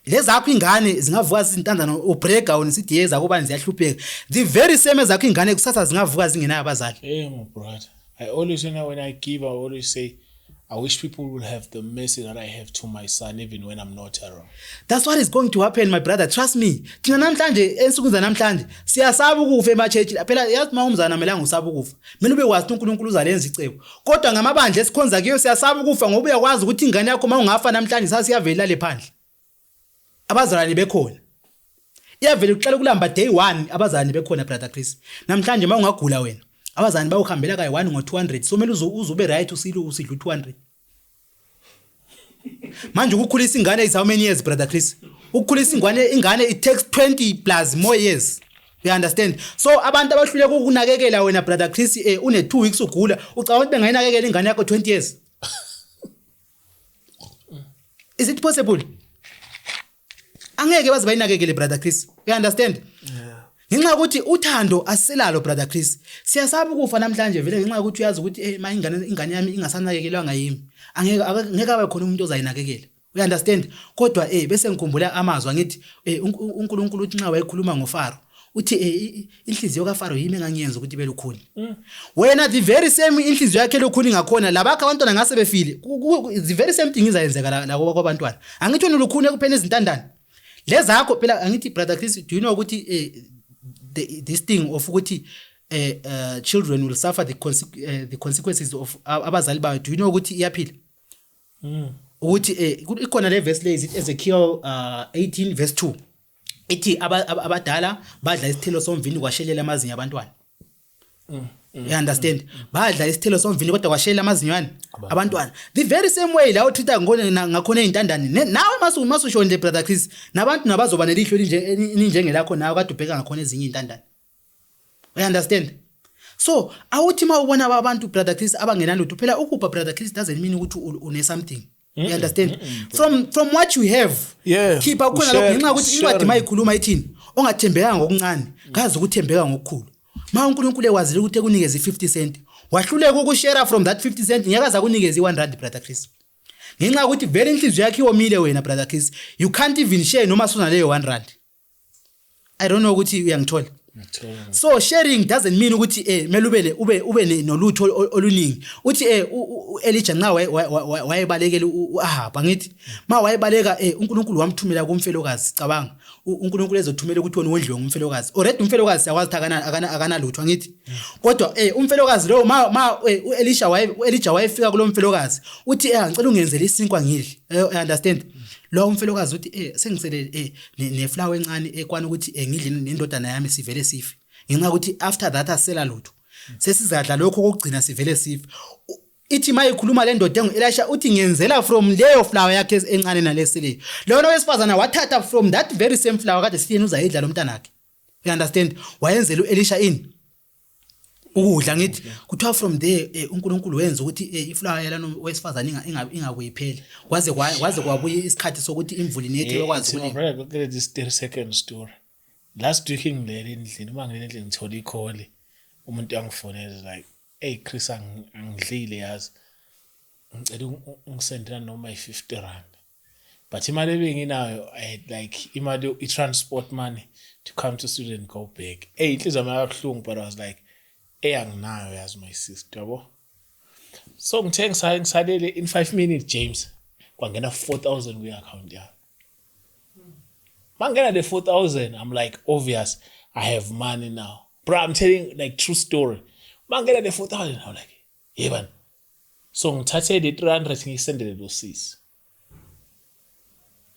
Lezakho ingane zingavuka zintandane, ubrega wena sithi yeza kubani ziyahlupheka. The very same ezakho ingane kusasa zingavuka zingenayo abazali. Hey, my brother. I always, when I give, I always say, I wish people will have the mercy that I have to my son, even when I'm not around. That's what is going to happen, my brother. Trust me. Thina namhlanje, ensukwini zanamhlanje, siyasaba ukufa ema-church. Phela yazi uma umzana amelanga usaba ukufa. Mina ube kwazi ukuthi uNkulunkulu uzalenza icebo. Kodwa ngamabandla esikhonza kuyo siyasaba ukufa, ngoba uyakwazi ukuthi ingane yakho uma ungafa namhlanje sasiyavela le phandle. Abazalwane bekhona. Iyavela uqala ukulamba day 1 abazalwane bekhona, brother Chris. Namhlanje uma ungagula wena, abazalwane bawuhambela kayi 1 ngo 200. So kumele uzube right usilo usidla u200. Manje ukukhulisa ingane is how many years, brother Chris? Ukukhulisa ingane it takes 20 plus more years. You understand? So abantu abahluleka ukunakekela wena, brother Chris, une 2 weeks ugula, ucabanga ukuthi bengayinakekela ingane yakho 20 years? Is it possible? Angeke baze bayinakekele, brother Chris. You understand? Ngenxa yokuthi uthando asiselalo, brother Chris. Siyasaba ukufa namhlanje vele, ngenxa yokuthi uyazi ukuthi ma ingane yami ingasanakekelwanga yimi, angeke abe khona umuntu ozayinakekela. You understand? Kodwa bese ngikhumbula amazwi angithi uNkulunkulu uthi nxa wayekhuluma ngoFaro, uthi inhliziyo kaFaro yimi engangiyenza ukuthi belukhuni. Wena the very same inhliziyo yakhe elukhuni ngakhona labakho abantwana ngase befile. The very same thing izayenzeka la kwabantwana. Angithi wena ulukhuni ekupheni izintandane. Lezakho phela angithi, brother Chris, do you know ukuthi this thing of ukuthi children will suffer the consequences of abazali bayo, do you know ukuthi iyaphila? Ukuthi ikhona le verse le, Ezekiel 18 verse 2, ithi abadala badla isithelo somvini kwashelela amazinyo abantwana. You understand? Badla isithelo somvini kodwa kwashelela amazinyo yani abantwana. The very same way la utreat ngone ngakhona ezintandane, nawe masu nje, brother Chris, nabantu nabazoba nelihlo elinje elinjengelakho nawe kade ubheka ngakhona ezinye izintandane. You understand? So awuthi mawubona abantu, brother Chris, abangenalutho, phela ukupha, brother Chris, doesn't mean ukuthi une something. You understand? From what you have, khipha khona lokho, ngenxa yokuthi incwadi sharing. Mayikhuluma ithini? Ongathembekanga ngokuncane kazi ukuthembeka ngokukhulu. Ma uNkulunkulu ekwazile ukuthi ekunikeze i50 cent, wahluleka ukushare from that 50 cent, ngeke aze akunikeze i1 rand, brother Chris, ngenxa yokuthi vele inhliziyo yakhe iwomile. Wena, brother Chris, you can't even share noma sunaleyo 1 rand. I don't know ukuthi uyangithola. So sharing doesn't mean ukuthi mele ube nolutho oluningi. Uthi uElijah nxa wayebalekela uAhab, angithi ma wayebaleka, uNkulunkulu wamthumela kumfelokazi. Cabanga uNkulunkulu ezothumela ukuthi wena wondliwe ngumfelokazi. Already umfelokazi siyawazi ukuthi akanalutho, angithi? Kodwa umfelokazi lo, ma uElisha waye uElijah wayefika kulomfelokazi, uthi ngicela ungenzele isinkwa ngidle. You understand? Lo umfelokazi uthi sengisele neflour encane ekwana ukuthi ngidle nendodana yami sivele sife, ngenxa yokuthi after that asela lutho, sesizadla lokho kokugcina sivele sife. Ithi mayikhuluma le ndoda engu-Elisha, uthi ngenzela from leyo flour yakhe encane nalesileyo. Lona wesifazana wathatha from that very same flour kade siyena uzayidla lo mntanakhe. You understand? Wayenzela u-Elisha ini? Ukudla. Ngithi kuthiwa from there uNkulunkulu wenza ukuthi iflour yalana wesifazane ingabuyi iphele kwaze kwabuya isikhathi sokuthi imvula inethe, bekwazi My ukulima. brother, look at this 30 second story. Last week ngilele endlini, uma ngilele endlini ngithola i-call. Umuntu angifonela like, "Hey Chris, angidlile yazi. Ngicela ungisendela noma i50 rand." But imali ebenginayo, I had like imali i-transport money to come to student go back. Hey, inhliziyo yami yabuhlungu, but I was like, Eyanginayo yazi my sister yabo. So ngithe ngisalele in 5 minutes James kwangena 4000 kwi account yami. Mangena le 4000 I'm like obvious I have money now. Bro, I'm telling like true story. Mangena le 4000 I'm like yebani. So ngithathe le 300 ngiyisendele lo sisi.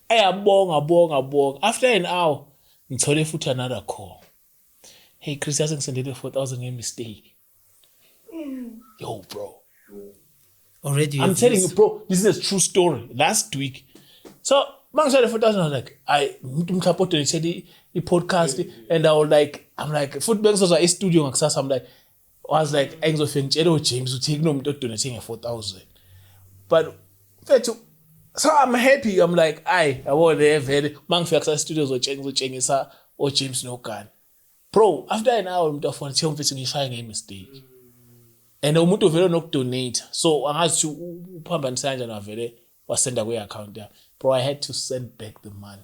Ayabonga bonga bonga. After an hour ngithole futhi another call. Hey Chris, yazi ngisendele 4000 nge-mistake. Yo bro. Already I'm telling you bro, this is a true story. Last week. So mangisele 4000 I was like I umuntu mhlawumbe odonate i-podcast and I was like I'm like futhi bengizozwa e-studio ngakusasa I'm like I was like engizofike ngitshele uJames ukuthi kunomuntu odonate nge-4000 but mfethu so I'm happy I'm like ayi yabo le vele mangifika kusasa studio ngizotshengisa oJames noGani bro after an hour umuntu afona thiyo mfethu ngishaya nge-mistake and umuntu vele onokudonate so angazi ukuthi uphambanisa kanjani wavele wasenda kwi-account yami bro I had to send back the money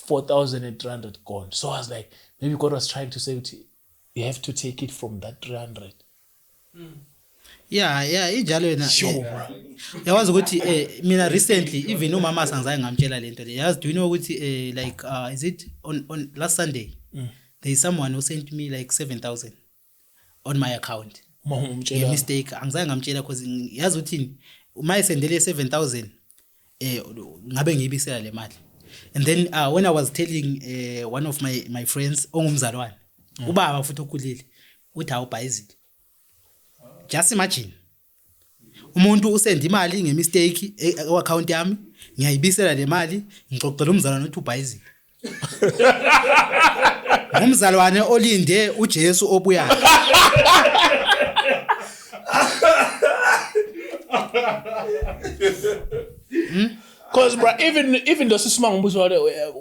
4,300 gone so I was like maybe God was trying to say ukuthi you have to take it from that 300. Yeah, injalo yena. Sure, bro. Yawazi ukuthi mina recently even umama sangizange ngamtshela lento le. Yazi do you know ukuthi like is it on last Sunday? There is someone who sent me like 7,000 on my account. Uma umtshela mistake angizange ngamtshela because yazi uthini uma esendele 7,000 ngabe ngiyibisela le mali. And then when I was telling one of my friends ongumzalwane ubaba futhi okhulile uthi awubhayizile. Just imagine umuntu usenda imali ngemistake e-account yami ngiyayibisela le mali ngixoxela umzalwane uthi ubhayizile. Umzalwane olinde uJesu obuyayo. Cause bro even though sisima ngumbuzo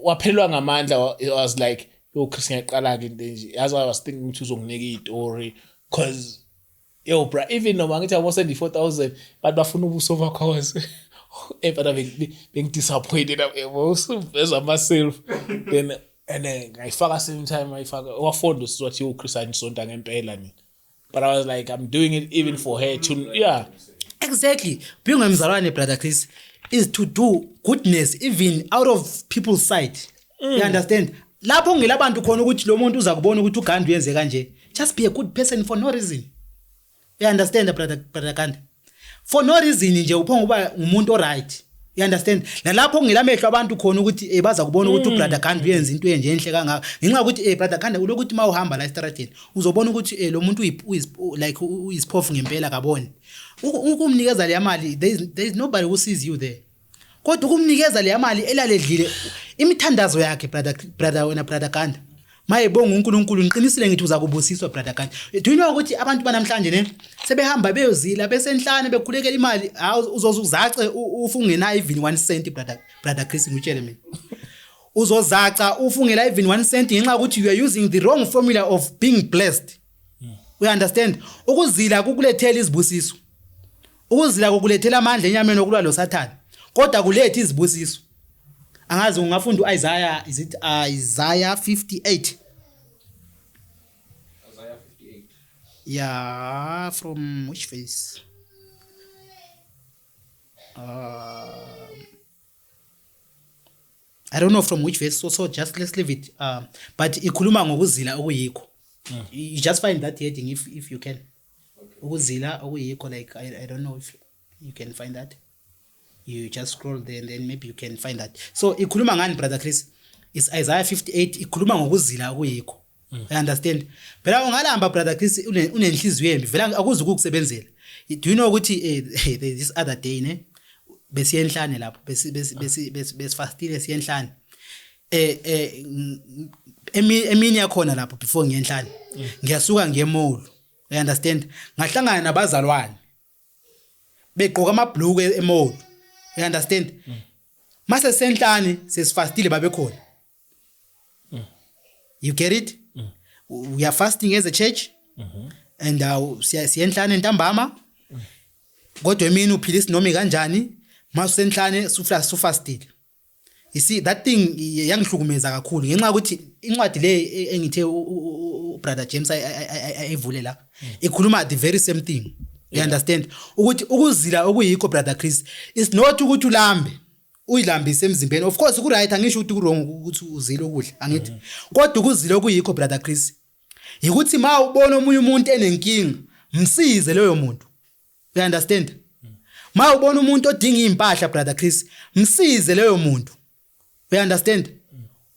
waphelelwa ngamandla I was like yo Chris ngiyaqala ke into nje yazi I was thinking ukuthi uzonginika istory cause yo bro even noma ngithi abo send 4000 but bafuna ubuso bakho but being disappointed usuveza myself then and then ngayifaka same time ayifaka wafunda usithi yo Chris anisonta ngempela mina but I was like I'm doing it even for her to yeah. Exactly. Being umzalwane brother Chris is to do goodness even out of people's sight. You understand? Lapho ngelabantu khona ukuthi lo muntu uza kubona ukuthi uGandhi uyenze kanje. Just be a good person for no reason. You understand brother Gandhi? For no reason nje uphonga uba umuntu oright. You understand? Nalapho ngelamehlo abantu khona ukuthi baza kubona ukuthi ubrother Gandhi uyenza into enje enhle kangaka. Ngenxa ukuthi brother Gandhi ulokuthi mawuhamba la estradeni uzobona ukuthi lo muntu like uyisiphofu ngempela kaboni. Ukumnikeza le mali there is nobody who sees you there. Kodwa ukumnikeza le mali elaledlile imithandazo yakhe brother wena brother Gandhi. Mayebonga uNkulunkulu ngiqinisile ngithi uza kubusiswa brother Gandhi. Do you know ukuthi abantu banamhlanje ne sebehamba beyozila besenhlane bekhulekela imali hawu uzozuzace ufungenayo even 1 cent brother Chris ngitshele mina. Uzozaca ufungela even 1 cent ngenxa yokuthi you are using the wrong formula of being blessed. You understand? Ukuzila kukulethela izibusiso. Ukuzila kukulethela amandla enyameni okulwa lo Sathane. Kodwa kulethe izibusiso. Angazi ungafunda uIsaiah, is it Isaiah 58? Isaiah 58. Yeah, from which verse? I don't know from which verse, so just let's leave it. But ikhuluma ngokuzila okuyikho. You just find that heading if you can. Ukuzila okuyikho, like I don't know if you can find that. You just scroll there and then maybe you can find that. So ikhuluma ngani brother Chris? It's Isaiah 58 ikhuluma ngokuzila okuyikho. You understand? Phela ungalamba brother Chris unenhliziyo embi vela akuzi ukukusebenzela. Do you know ukuthi this other day ne besiye enhlane lapho besi besi besi besifastile siye enhlane. Emini yakhona lapho before ngiye enhlane. Ngiyasuka ngiye mall. You understand? Ngahlangana nabazalwane begqoka amabhluku emall. You understand? Mase senhlane sesifastile babe khona. You get it? We are fasting as a church. And siyenhlane ntambama. Kodwa emini uphilisa noma kanjani mase senhlane sufastile. You see that thing yangihlukumeza kakhulu ngenxa yokuthi incwadi le engithe ubrother James ayivule la ikhuluma the very same thing. You understand ukuthi ukuzila okuyikho brother Chris is not ukuthi ulambe uyilambise emzimbeni. Of course ku right, angisho ukuthi ku wrong ukuthi uzile ukudla, angithi, kodwa ukuzila okuyikho brother Chris yikuthi ma ubona omunye umuntu enenkinga msize loyo muntu. You understand? Ma ubona umuntu odinga impahla brother Chris msize leyo muntu. You understand?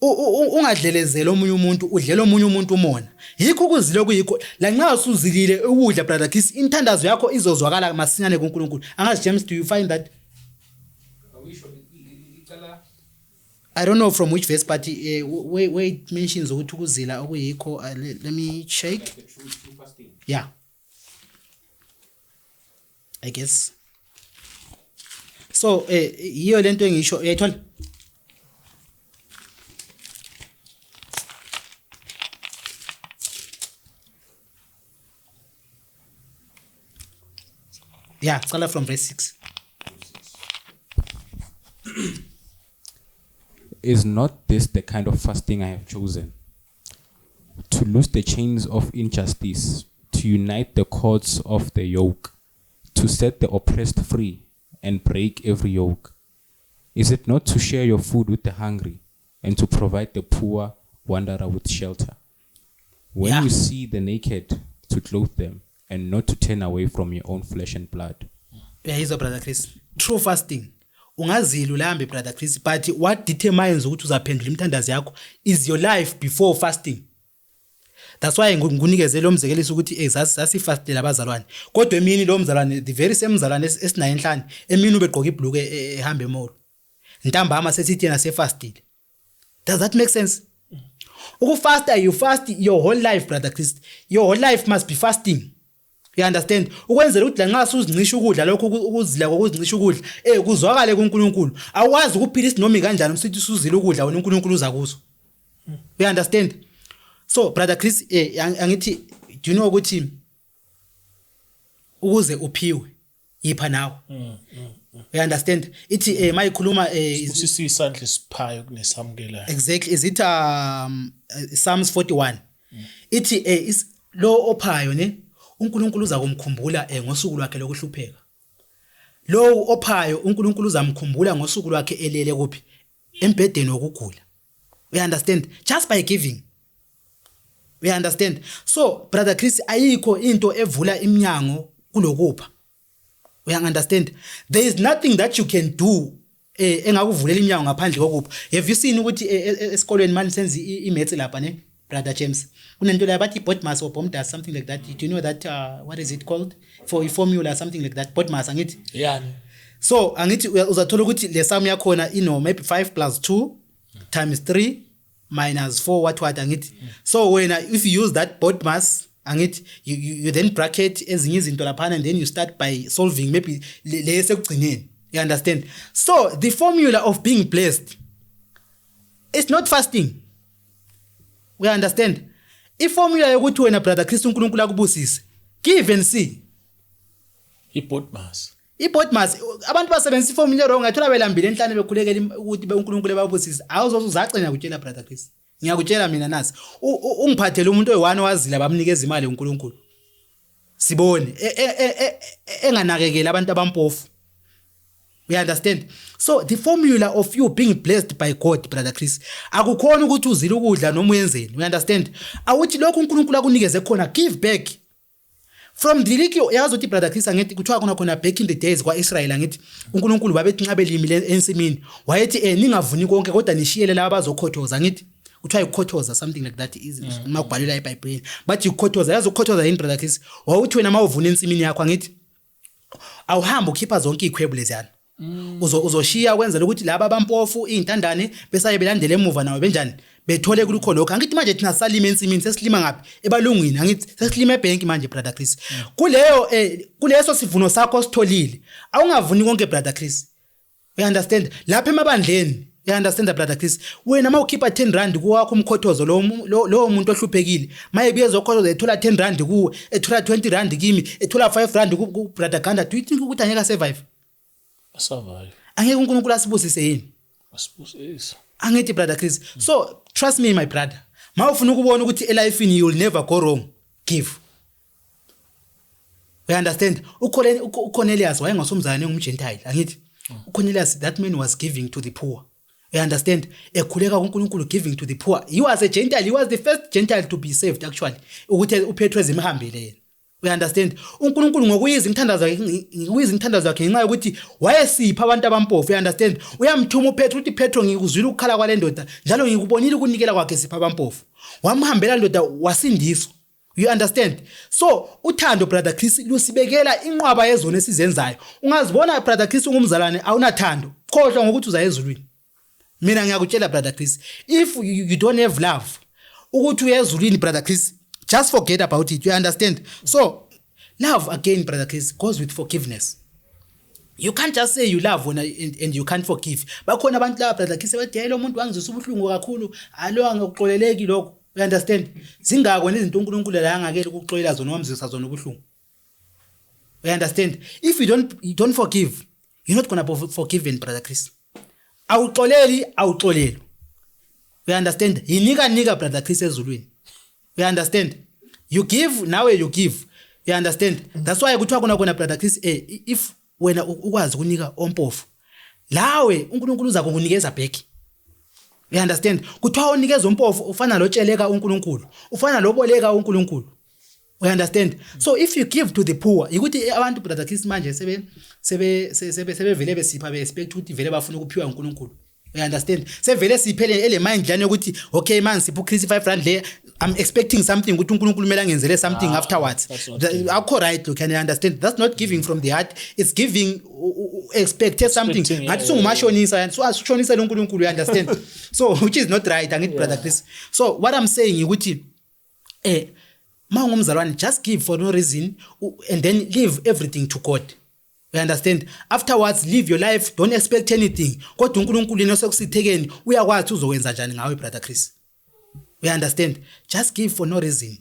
Ungadlelezela omunye umuntu, udlela omunye umuntu umona. Yikho ukuzila okuyikho. Lanxa usuzilile ukudla brother Chris, imithandazo yakho izozwakala masinyane kuNkulunkulu. Angazi James, do you find that? I don't know from which verse, but where it mentions ukuthi ukuzila okuyikho, let me check. Yeah. I guess. So yiyo lento engisho, uyayithola? Yeah, start from verse 6. Is not this the kind of fasting I have chosen? To loose the chains of injustice, to unite the cords of the yoke, to set the oppressed free and break every yoke. Is it not to share your food with the hungry and to provide the poor wanderer with shelter? When you see the naked, to clothe them and not to turn away from your own flesh and blood. Uyayizwa brother Chris, true fasting ungazila ulambe brother Chris, but what determines ukuthi uzaphendula imithandazo yakho is your life before fasting. That's why ngikunikeze lo mzekeliso ukuthi sasifastela abazalwane, kodwa emini lo mzalwane, the very same mzalwane esinaye enhlane, emini ubegqoka ibhluke ehamba emall, ntambama sesithi yena sefastile. Does that make sense? Ukufasta, you fast your whole life brother Chris, your whole life must be fasting. You understand? Ukwenzela ukuthi lanxa usuzincisha ukudla lokho, ukuzila kokuzincisha ukudla kuzwakale kuNkulunkulu. Awukwazi ukuphila isinomi kanjani usithi usuzila ukudla wena uNkulunkulu uza kuzo. You understand? So brother Chris, angithi do you know ukuthi ukuze uphiwe yipha nawe. You understand? Ithi mayikhuluma Usisi isandla esiphayo kunesamukelayo. Exactly. Is it Psalms 41? Ithi lo ophayo ne uNkulunkulu uza kumkhumbula ngosuku lwakhe lokuhlupheka. Lo ophayo uNkulunkulu uzamkhumbula ngosuku lwakhe elele kuphi? Embhedeni wokugula. You understand? Just by giving. You understand? So brother Chris, ayikho into evula iminyango kulokupha. You understand? There is nothing that you can do engakuvulela iminyango ngaphandle kokupha. Have you seen ukuthi esikolweni manje senza i-maths lapha ne brother James? Kunento la bathi BODMAS or BOMDAS, something like that. Do you know that what is it called? For a formula, something like that. BODMAS angithi. Yeah. So angithi uzathola ukuthi le sum yakhona ino maybe 5 + 2 times 3 minus 4 what angithi. So when if you use that BODMAS angithi you then bracket ezinye izinto laphana and then you start by solving maybe le sekugcineni. You understand? So the formula of being blessed is not fasting. We understand? I-formula yokuthi wena brother Chris uNkulunkulu akubusise, give and see. I-BODMAS. I-BODMAS abantu basebenzisa i-formula wrong, ngathola belambile enhlane bekhulekela ukuthi uNkulunkulu ebabusise. Awuzoze uzacina ngikutshela brother Chris. Ngiyakutshela mina nasi. Ungiphathele umuntu oyi-1 owazila bamnikeza imali uNkulunkulu. Sibone enganakekela abantu abampofu. You understand? So the formula of you being blessed by God brother Chris, akukhona ukuthi uzile ukudla noma uyenzeni. You understand? Awuthi lokhu uNkulunkulu akunikeze khona, give back. From the leak yazi ukuthi brother Chris angithi kuthiwa khona khona back in the days kwaIsrael angithi uNkulunkulu babethi nxa belimile ensimini wayethi ningavuni konke kodwa nishiyele laba abazokhothoza angithi kuthiwa ukukhothoza something like that is makubhalelwa eBhayibhelini bathi ukukhothoza. Yazi ukukhothoza yini brother Chris? Wawuthi wena mawuvuna ensimini yakho angithi awuhamba ukhipha zonke izikhwebu leziyana uzoshiya kwenzela ukuthi laba abampofu izintandane besaye belandele emuva nawe benjani bethole kulukho lokho. Angithi manje thina salima ensimini sesilima ngaphi ebalungwini angithi sesilima ebank manje brother Chris. Kuleyo kuleso sivuno sakho sitholile awungavuni konke brother Chris. You understand? Lapha emabandleni you understand brother Chris, wena mawukhipha 10 rand kuwakho umkhothozo lo muntu ohluphekile maye buyezokhothoza ethola 10 rand kuwe, ethola 20 rand kimi, ethola 5 rand ku brother Ganda, do you think ukuthi angeke survive? Survive. Angeke uNkulunkulu asibusise yini? Asibusise. Angithi brother Chris, so trust me my brother, mawufuna ukubona ukuthi elifini you'll never go wrong, give. You understand? uCornelius wayengasomzalwane, ungumgentile, angithi? uCornelius, that man was giving to the poor. You understand? Ekhuleka kuNkulunkulu, giving to the poor. He was a gentile. He was the first gentile to be saved actually, ukuthi uPetro ezimhambile yena. You understand? uNkulunkulu ngokuyiza imithandazo yakhe, ngokuyiza imithandazo yakhe, ngenxa yokuthi wayesipha abantu abampofu. You understand? Uyamthuma uPetro, uthi, "Petro, ngikuzwile ukukhala kwale ndoda, njalo ngikubonile ukunikela kwakhe sipha abampofu." Wamhambela ndoda, wasindiswa. You understand? So uthando, brother Chris, lusibekela inqwaba yezono esizenzayo. Ungazibona, brother Chris, ungumzalwane, awunathando, khohlwa ngokuthi uza ezulwini. Mina ngiyakutshela, brother Chris, if you don't have love, ukuthi uya ezulwini, brother Chris, just forget about it. You understand? So love again, brother Chris, goes with forgiveness. You can't just say you love wena and you can't forgive. Bakhona abantu laba, brother Chris, bathi, "Hey, lo muntu wangizwisa ubuhlungu kakhulu, alo angikuxoleleki lokho." You understand? Zingako nezinto uNkulunkulu la angakeli ukuxolela zona, wamzwisa zona ubuhlungu. You understand? If you don't forgive, you're not gonna be forgiven, brother Chris. Awuxoleli, awuxolelwa. You understand? Yinika nika, brother Chris, ezulwini. You understand? You give, nawe you give. You understand? That's why kuthiwa kona, brother Chris, if wena ukwazi ukunika ompofu, lawe uNkulunkulu uza kukunikeza back. You understand? Kuthiwa unikeza umpofu ufana lotsheleka uNkulunkulu, ufana loboleka uNkulunkulu. You understand? So if you give to the poor, ukuthi abantu, brother Chris, manje sebevele besipha be expect ukuthi vele bafuna ukuphiwa uNkulunkulu. You understand? Sevele siphele ele mind lana ukuthi, okay man, sipha uChris 5 rand le, I'm expecting something, ukuthi uNkulunkulu kumele angenzele something afterwards. That's not giving. Akho right lokho, you understand? That's not giving from the heart. It's giving expected something. Expecting, Ngathi yeah. sungumashonisa, so asishonisele uNkulunkulu, you understand? So which is not right, angithi, brother Chris? So what I'm saying ukuthi mawungumzalwane, just give for no reason and then leave everything to God. You understand? Afterwards, live your life, don't expect anything, kodwa uNkulunkulu yena osekusithekeni uyakwazi uzokwenza njani ngawe, brother Chris. You understand? Just give for no reason.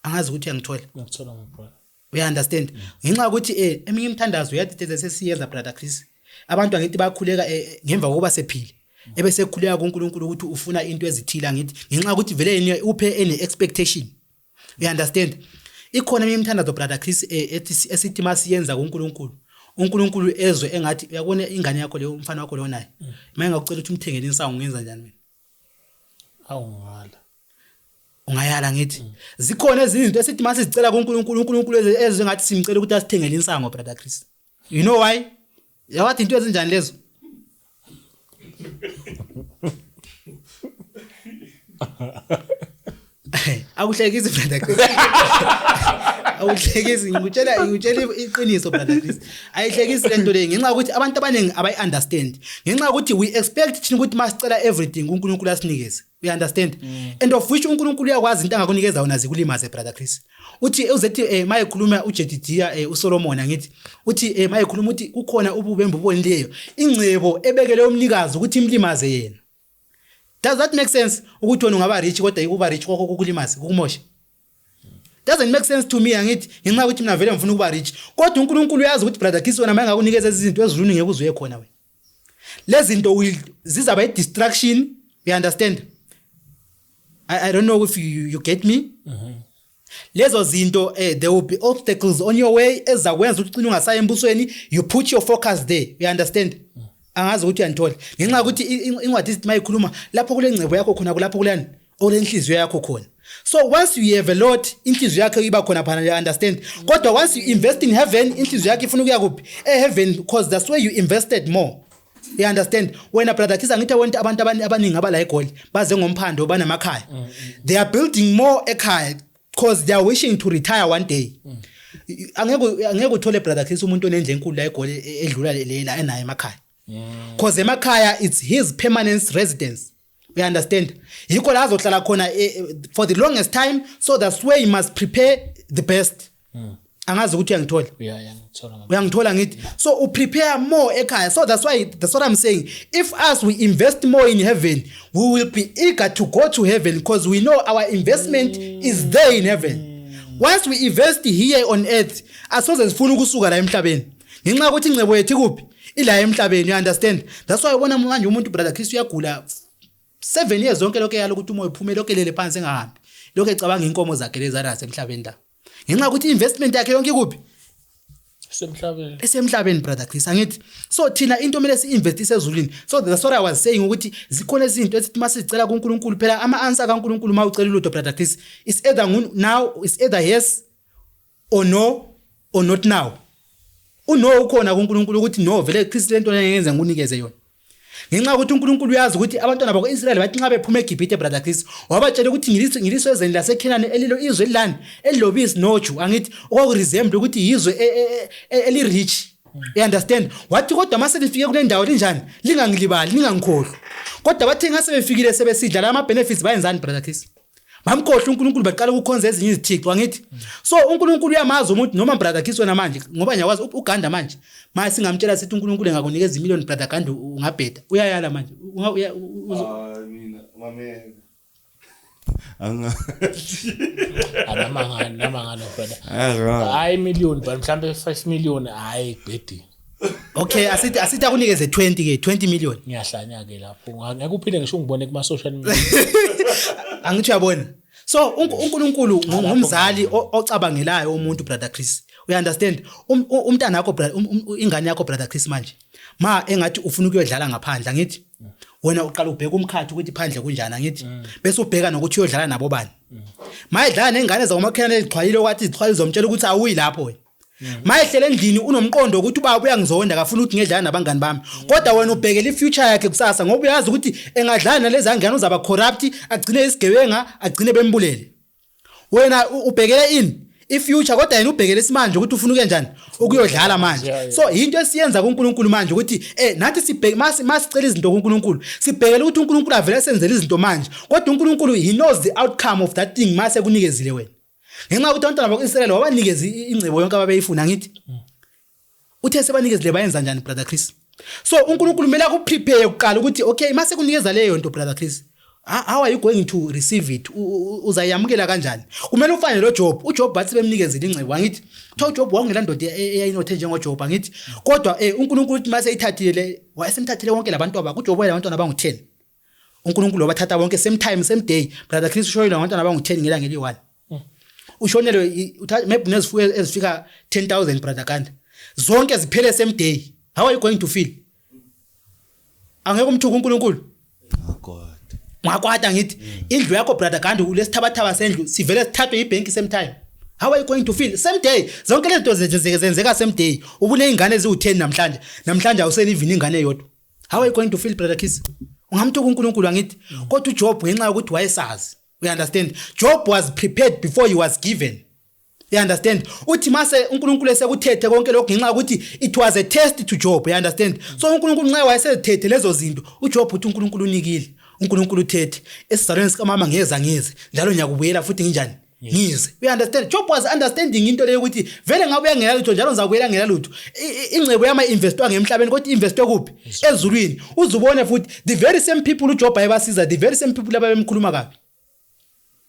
Angazi ukuthi uyangithola. Ngiyakuthola, my brother. You understand? Ngenxa yokuthi eminye imithandazo yathi sesiyenza, brother Chris, abantu angithi bayakhuleka ngemva kokuba sephile, ebese khuleka kuNkulunkulu ukuthi ufuna into ezithile, angithi? Ngenxa yokuthi vele yena uphe ene expectation. You understand? Ikhona eminye imithandazo, brother Chris, ethi esithi masiyenza kuNkulunkulu, uNkulunkulu ezwe engathi uyabona ingane yakho leyo, umfana wakho leyo, naye uma engakucela ukuthi umthengele insangu, ungenza njani mina? Awungala. Ungayala ngithi zikhona ezinye izinto esithi mase sicela kuNkulunkulu, uNkulunkulu ezwe ngathi simcela ukuthi asithengele insango, brother Chris. You know why? Yawathi into ezinjani lezo? Akuhlekisi, brother Chris, awuhlekisi. Ngikutshela iqiniso, brother Chris, ayihlekisi lento le, ngenxa yokuthi abantu abaningi abayi-understand, ngenxa yokuthi we expect thina ukuthi masicela everything uNkulunkulu asinikeze. You understand? And of which uNkulunkulu uyakwazi into angakunikeza wona zikulimaze, brother Chris. Uthi uzethi mayekhuluma uJedidia, uSolomon, angithi uthi mayekhuluma uthi kukhona ububi embubonileyo, ingcebo ebekele umnikazi ukuthi imlimaze yena. Does that make sense, ukuthi wena ungaba rich kodwa ukuba rich kwakho kukulimaze, kukumoshe? Doesn't make sense to me, angithi? Ngenxa yokuthi mina vele ngifuna ukuba rich, kodwa uNkulunkulu uyazi ukuthi, brother Chris, wena mangakunikeza izinto ezulwini ngeke uzuye khona wena. Lezi zinto will zizaba i-distraction. You understand? I don't know if you get me. Lezo zinto, there will be obstacles on your way ezakwenza ukuthi ucine ungasayi embusweni. You put your focus there. You understand? Angazi ukuthi uyangithola, ngenxa yokuthi incwadi ithi mayikhuluma lapho kule ngcebo yakho khona, kulapho kulani olenhliziyo yakho khona. So once you have a lot, inhliziyo yakho iba khona phana. You understand? Kodwa once you invest in heaven, inhliziyo yakho ifuna ukuya kuphi? E-heaven, because that's where you invested more. You understand? Wena, brother Chris, angithi wonke abantu abaningi abala eGoli baze ngomphando, banamakhaya. They are building more ekhaya because they are wishing to retire one day. Angeke uthole, brother Chris, umuntu onendle enkulu la eGoli edlula lela enayo emakhaya, because emakhaya it's his permanent residence. You understand? Yikho la azohlala khona for the longest time. So that's where you must prepare the best. Angazi ukuthi uyangithola. Yeah, ngithola, my Uyangithola ngithi? So uprepare more ekhaya. So that's why, that's what I'm saying, if us we invest more in heaven, we will be eager to go to heaven because we know our investment is there in heaven. Once we invest here on earth, asoze sifuna ukusuka la emhlabeni, ngenxa yokuthi ingcebo yethu ikuphi? Ila emhlabeni, you understand? That's why ubona manje umuntu, brother Chris, uyagula 7 years zonke, lokho eyalo ukuthi umoya uphume, lokho elele phansi engahambi, lokho ecabanga inkomo zakhe lezi anazo emhlabeni la, ngenxa yokuthi investment yakhe yonke ikuphi? Semhlabeni. Esemhlabeni, brother Chris, angithi? So thina into kumele si-investise ezulwini. So that's what I was saying, ukuthi zikhona izinto esithi masizicela kuNkulunkulu, phela ama-answer kaNkulunkulu uma ucela ulutho, brother Chris, is either now, is either yes or no or not now. Uno ukhona kuNkulunkulu ukuthi no, vele Chris, lento ngenze ngikunikeze yona, ngenxa yokuthi uNkulunkulu uyazi ukuthi abantwana bakwa-Israyeli bathi nxa bephuma eGibhithe, brother Chris, wabatshela ukuthi ngiliswe ezweni laseKhenani, elilo izwe elilani, elilobisi noju, angithi? Okwakuresemble ukuthi yizwe eli-rich, you understand? Wathi kodwa mase lifike kule ndawo linjani, lingangilibali, ningangikhohlwa. Kodwa bathe ngase befikile sebesidla la ama-benefits, bayenzani, brother Chris? Bamkhohlwa uNkulunkulu, baqala ukukhonza ezinye izithixo, angithi? So uNkulunkulu uyamazi umuntu noma, brother Chris, wena manje, ngoba ngiyakwazi uGanda manje, manje singamtshela sithi uNkulunkulu engakunikeza imillion, brother Ganda, ungabheda, uyayala manje. Ah, mina mamela. Angathi. Anamangani namangani, brother. Ah, Hayi million, but mhlambe 5 million, hayi kubhedi. Okay, asithi akunikeze 20 ke, 20 million. Ngiyahlanya ke lapho, ngeke uphinde ngisho ungibone kuma social media. Angithi uyabona? So uNkulunkulu ngumzali ocabangelayo umuntu, brother Chris, you understand? Umntana wakho, ingane yakho, brother Chris, manje ma engathi ufuna ukuyodlala ngaphandle, angithi wena uqala ubheka umkhathi ukuthi phandle kunjani, angithi? Bese ubheka nokuthi uyodlala nabo bani. Ma edlala nengane zakomakhelwane ezixhwalile, kwathi izixhwalile zomtshela ukuthi awuyi lapho wena. Ma ehlele endlini unomqondo ukuthi ubaba uyangizonda, akafuna ukuthi ngedlala nabangani bami, kodwa wena ubhekela ifuture yakhe kusasa, ngoba uyazi ukuthi engadlala nalezi ngane uzaba corrupt, agcine isigebenga, agcine bembulele. Wena ubhekele ini? Ifuture. Kodwa yena ubhekele isimanje, ukuthi ufuna ukuyenjani, ukuyodlala manje. So into esiyenza kuNkulunkulu manje ukuthi nathi sibheke masicela izinto kuNkulunkulu, sibhekele ukuthi uNkulunkulu avele senzele izinto manje, kodwa uNkulunkulu, he knows the outcome of that thing mase kunikezile wena, ngenxa yokuthi abantwana bakwa-Israyeli wabanikeza ingcebo yonke ababeyifuna, angithi? Uthe sebanikezile, bayenza njani, brother Chris? So uNkulunkulu kumele akuprepare kuqala ukuthi okay, mase kunikeza leyo nto, brother Chris, how are you going to receive it? Uzayamukela kanjani? Kumele ufane lo Job. UJob bathi bemnikezile ingcebo, angithi? Kuthiwa uJob wawungela ndoda eyayinothe njengoJob, angithi? Kodwa uNkulunkulu uthi mase eyithathile le, wayesemthathile wonke labantu abakho. UJob wayelabantwana abangu-10, uNkulunkulu wabathatha bonke same time, same day. Brother Chris, ushonelwe ngabantwana abangu-10 ngelanga eliyi-one. Ushonelwe maybe unezifuyo ezifika 10,000, brother Ganda, zonke ziphele same day. How are you going to feel? Angeke umthuke uNkulunkulu? Oh God. Ungakwata ngithi indlu yakho, brother Ganda, ulesithabathaba sendlu, sivele sithathwe ibhenki same time. How are you going to feel? Same day, zonke lezi zinto zenzeka same day. Ubuney'ngane eziwu-10 namhlanje, namhlanje awusena even ingane eyodwa. How are you going to feel, brother Chris? Ungamthuka uNkulunkulu, angithi? Kodwa uJob, ngenxa yokuthi wayesazi, you understand, Job was prepared before he was given, you understand? Uthi mase uNkulunkulu esekuthethe konke lokho, ngenxa yokuthi it was a test to Job, you understand? So uNkulunkulu nxa wayesezithethe lezo zinto, uJob uthi uNkulunkulu unikile, uNkulunkulu uthethe, esizalweni sikamama ngeza ngize njalo, ngiyakubuyela futhi nginjani, ngize, you understand? Job was understanding into leyo ukuthi vele ngabuya ngela lutho, njalo ngizakubuyela ngela lutho. Ingcebo yama investwanga emhlabeni, kodwa investwe kuphi? Ezulwini. Uzubone futhi the very same people uJob ayebasiza, the very same people ababemkhuluma kabi,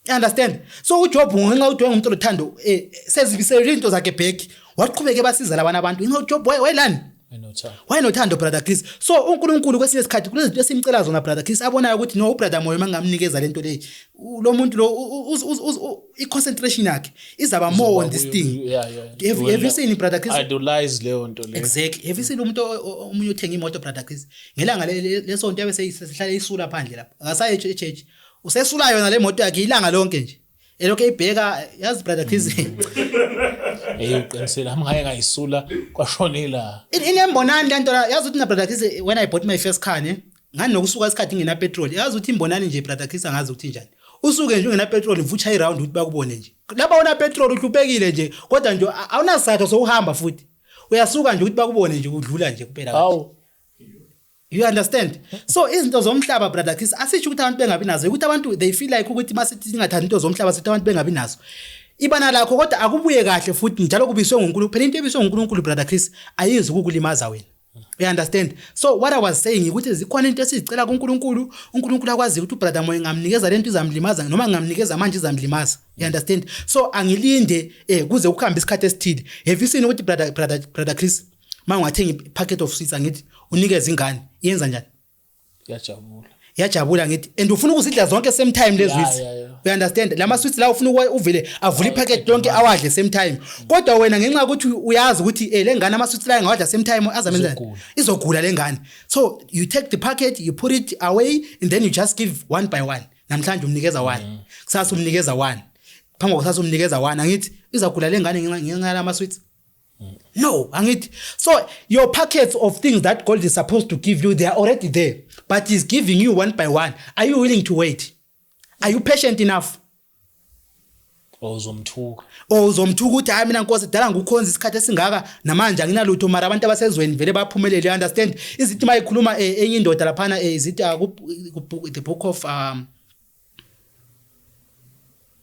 you understand? So uJob, ngenxa yokuthi wayengumuntu olothando, sezibisele into zakhe back, waqhubeka ebasiza labana abantu, ngenxa uJob wayelani? Enothando. Wayenothando, brother Chris. So uNkulunkulu kwesinye isikhathi kunezinto esimcela zona, brother Chris, abonayo ukuthi no, ubrother Moyo mangamnikeza lento leyi, lo muntu lo i-concentration yakhe izaba more on this thing. Have you seen, brother Chris? Idolize leyo nto leyo. Exactly. Have you seen umuntu omunye othenga imoto, brother Chris, ngelanga lesonto yabe seyihlala isula phandle lapha, akasayi echurch, usesula yona le moto yakhe ilanga lonke nje, elokhu eyibheka, yazi, brother Chris. Hey, uqinisile, ami ngake ngayisula kwashonela. Inembonani le nto la, yazi ukuthi na, brother Chris, when I bought my first car ne, ngani nokusuka isikhathi ngina petrol, yazi ukuthi imbonani nje, brother Chris, angazi ukuthi njani, usuke nje ungena petrol, uvutsha iround ukuthi bakubone nje lapha una petrol, uhluphekile nje, kodwa nje awunasizathu sokuhamba, futhi uyasuka nje ukuthi bakubone nje udlula nje kuphela kanje. Hawu. You understand? So izinto zomhlaba, brother Chris, asisho ukuthi abantu bengabi nazo, ukuthi abantu they feel like ukuthi masithi singathandi into zomhlaba sithi abantu bengabi nazo. Ibana lakho, kodwa akubuye kahle futhi njalo kubiswe nguNkulunkulu. Phela into ebiswe nguNkulunkulu, brother Chris, ayizi ukukulimaza wena. You understand? So what I was saying ukuthi zikhona into esizicela kuNkulunkulu, uNkulunkulu akwazi ukuthi ubrother Moyo ngamnikeza lento izamlimaza, noma ngamnikeza manje izamlimaza. You understand? So angilinde kuze kuhambe isikhathi esithile. Have you seen ukuthi brother Chris, Uma ungathenga i-packet of sweets, angithi unikeze ingane, iyenza njani? Iyajabula. Iyajabula, ngithi, and ufuna ukuzidla zonke same time lezi sweets. You understand? Lama sweets la ufuna uvele avule ipacket lonke awadle same time, kodwa wena ngenxa yokuthi uyazi ukuthi le ngane ama sweets la engawadla same time azamenza Izogula. Izogula le ngane. So you take the packet, you put it away, and then you just give one by one. Namhlanje umnikeza one, kusasa umnikeza one, phambi kwakusasa umnikeza one. Angithi izagula le ngane ngenxa yalama sweets? No, angithi. So your packets of things that God is supposed to give you, they are already there, but he's giving you one by one. Are you willing to wait? Are you patient enough? Or uzomthuka? Or uzomthuka ukuthi, "Hayi, mina Nkosi, dala ngukhonza isikhathi esingaka, namanje anginalutho, mara abantu abasezweni vele baphumelele." You understand? Izithi mayikhuluma enye indoda laphana, izithi the book of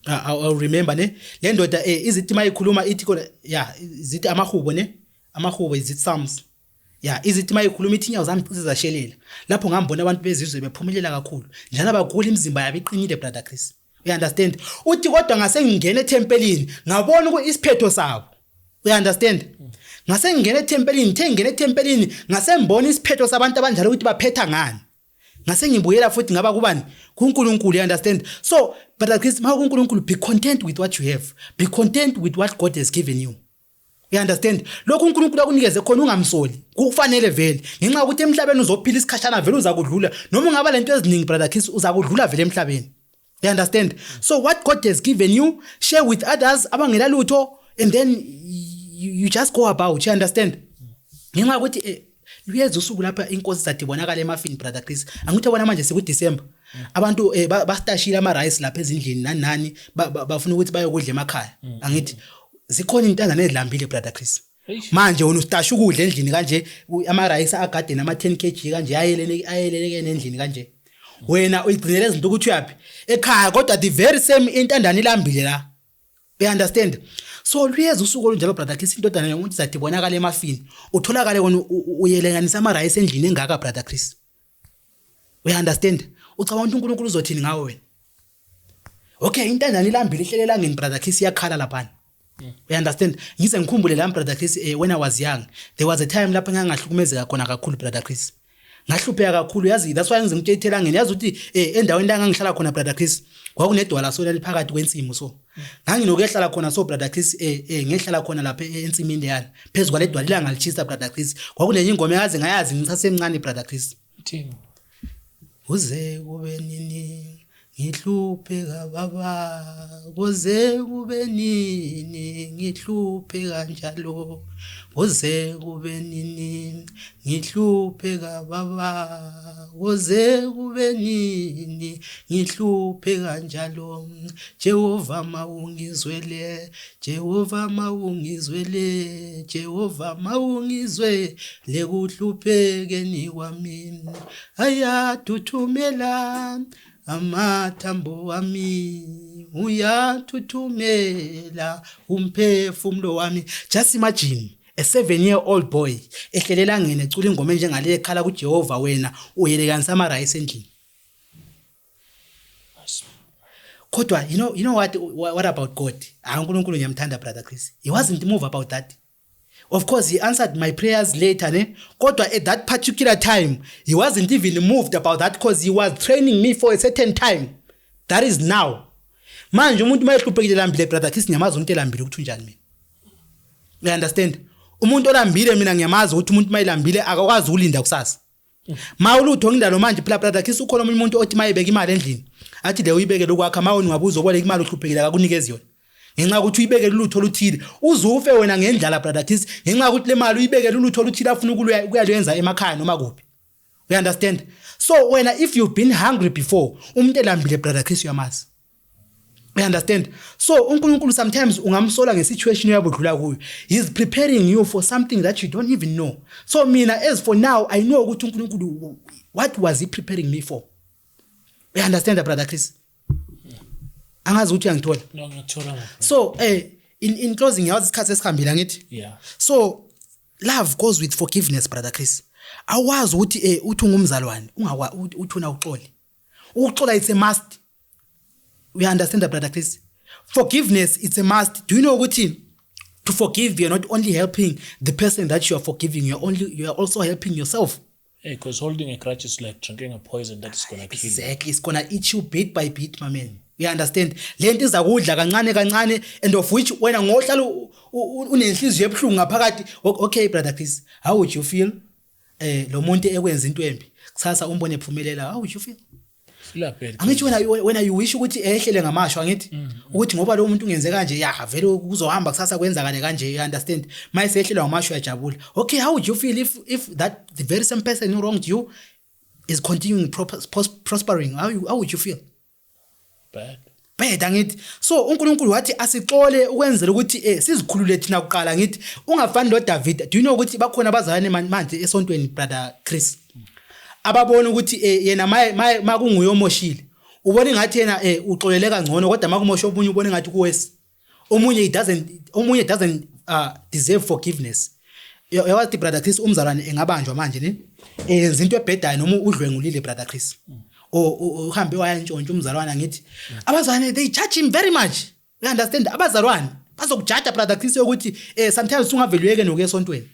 I'll remember ne le ndoda, izithi mayikhuluma ithi khona, yeah, izithi amahubo ne, amahubo, izithi Psalms, yeah, izithi mayikhuluma ithi, "Inyawo zami zizashelela lapho ngambona abantu bezizwe bephumelela kakhulu, njalo abagula, imizimba yabo iqinile." Brother Chris, you understand? Uthi, "Kodwa ngase ngingena ethempelini, ngabona ukuthi isiphetho sabo." You understand? Ngase ngingena ethempelini, ngithe ngingena ethempelini, ngase ngibona isiphetho sabantu abanjalo ukuthi baphetha ngani, ngase ngibuyela futhi ngaba kubani? KuNkulunkulu. You understand? So brother Chris, ma kuNkulunkulu, be content with what you have, be content with what God has given you. You understand? Lokhu uNkulunkulu akunikeze khona, ungamsoli, kufanele vele, ngenxa yokuthi emhlabeni uzophila isikhashana, vele uza kudlula. Noma ungaba lento eziningi, brother Chris, uza kudlula vele emhlabeni. You understand? So what God has given you, share with others abangelalutho, and then you just go about. You understand? Ngenxa yokuthi luyeza usuku lapha inkosi zathi ibonakala emafini. Brother Chris, angithi yabona manje siku December, abantu bastashile ama rice lapha ezindlini, nani nani, bafuna ukuthi bayokudla emakhaya. Angithi zikhona intandane ezilambile, brother Chris. Eish. Manje wena ustasha ukudla endlini kanje, ama rice agadeni ama 10 kg kanje, ayelene ayeleleke endlini kanje, wena uyigcinele izinto ukuthi uyapi ekhaya, kodwa the very same intandane ilambile la. You understand? So luyeza usuku olunjalo, brother Chris, indodana yomuntu zathi ibonakala emafini, utholakale wena uyelenganisa ama rice endlini engaka. Brother Chris, you understand? Ucabanga ukuthi uNkulunkulu uzothini ngawe wena? Okay, intandane ilambile, ihlele elangeni, brother Chris, iyakhala laphana. You understand? Ngize ngikhumbule la, brother Chris, when I was young, there was a time lapho ngangahlukumezeka khona kakhulu, brother Chris. Ngahlupheka kakhulu, yazi. That's why ngize ngitshela elangeni, yazi ukuthi endaweni la ngangihlala khona, brother Chris, kwakunedwala so laliphakathi kwensimu, so nganginokuyehlala khona. So brother Chris, ngehlala khona lapha ensimini leyana phezu kwale dwala, ilanga lichisa, brother Chris. Kwakunenye ingoma eyazi ngayazi ngisasemncane, brother Chris. Ithini? "Kuze kube nini ngihlupheka baba, kuze kube nini ngihlupheka njalo, kuze kube nini ngihlupheka baba, kuze kube nini ngihlupheka njalo, Jehova mawungizwele, Jehova mawungizwele, Jehova mawungizwe lekuhluphekeni kwami, ayathuthumela amathambo wami, uyathuthumela umphefumulo wami." Just imagine a 7 year old boy ehlelela ngene ecula ingoma enjengale, ekhala kuJehova, wena uyelekanisa ama rice endlini. Kodwa you know what about God? Ah, uNkulunkulu ngiyamthanda, brother Chris. He wasn't moved about that. Of course he answered my prayers later ne, kodwa at that particular time he wasn't even moved about that, because he was training me for a certain time, that is now. Manje umuntu mayehluphekile, lambile, brother Chris, ngiyamazi umuntu elambile ukuthi unjani mina. You understand? Umuntu olambile, mina ngiyamazi ukuthi umuntu mayelambile akakwazi ukulinda kusasa. Ma ulutho ngindalo manje phela, brother Chris, ukhona omunye umuntu othi mayebeka imali endlini, athi le uyibekele ukwakha. Ma wena ungabuza uboleka imali, uhluphekile, akakunikezi yona ngenxa yokuthi uyibekele ulutho oluthile. Uzufe wena ngendlala, brother Chris, ngenxa yokuthi le mali uyibekele ulutho oluthile afuna ukuyalwenza emakhaya noma kuphi. You understand? So wena, if you've been hungry before, umuntu elambile, brother Chris, uyamazi. You understand? So uNkulunkulu sometimes ungamsola ngesituation uyabudlula kuyo, he's preparing you for something that you don't even know. So mina, as for now, I know ukuthi uNkulunkulu, what was he preparing me for? You understand, brother Chris? Angazi ukuthi uyangithola. No, ngiyakuthola, my friend. So in closing, yazi isikhathi esihambile, angithi? Yeah. So love goes with forgiveness, brother Chris. Awazi ukuthi uthi ungumzalwane, ungakwa uthi una uxole, ukuxola it's a must. We understand that, brother Chris? Forgiveness, it's a must. Do you know ukuthi To forgive, you're not only helping the person that you are forgiving, you are also helping yourself. Hey, because holding a grudge is like drinking a poison that is gonna kill you. Exactly, it's gonna eat you bit by bit, my man. You understand? Le nto izakudla kancane kancane, and of which wena ngohlala unenhliziyo ebuhlungu ngaphakathi. Okay brother Chris, how would you feel lo muntu ekwenza into embi, kusasa umbone ephumelela, how would you feel? Feel bad. Angithi wena you wish ukuthi ehlele ngamashwa, angithi ukuthi ngoba lo muntu ungenze kanje, ya vele kuzohamba kusasa kwenzakale kanje, you understand? Mayise ehlelwa ngamashwa uyajabula. Okay, how would you feel if that the very same person who wronged you is continuing prospering? How would you feel? Bad. Bad, angithi. So uNkulunkulu wathi asixole ukwenzela ukuthi sizikhulule thina kuqala, angithi. Ungafani lo David. Do you know ukuthi bakhona abazalwane manje esontweni, brother Chris, ababona ukuthi yena makunguye omoshile, ubona ngathi yena uxolele kangcono, kodwa makumosha omunye ubona ngathi kuwesi omunye he doesn't, omunye doesn't deserve forgiveness. Yawathi brother Chris, umzalwane engabanjwa manje ne enza into ebhedayo noma udlwengulile, brother Chris, uhambe wayantshontsha umzalwane, angithi abazalwane they judge him very much, you understand? Abazalwane bazokujaja, brother Chris, ukuthi sometimes ungavele uyeke nokuya esontweni,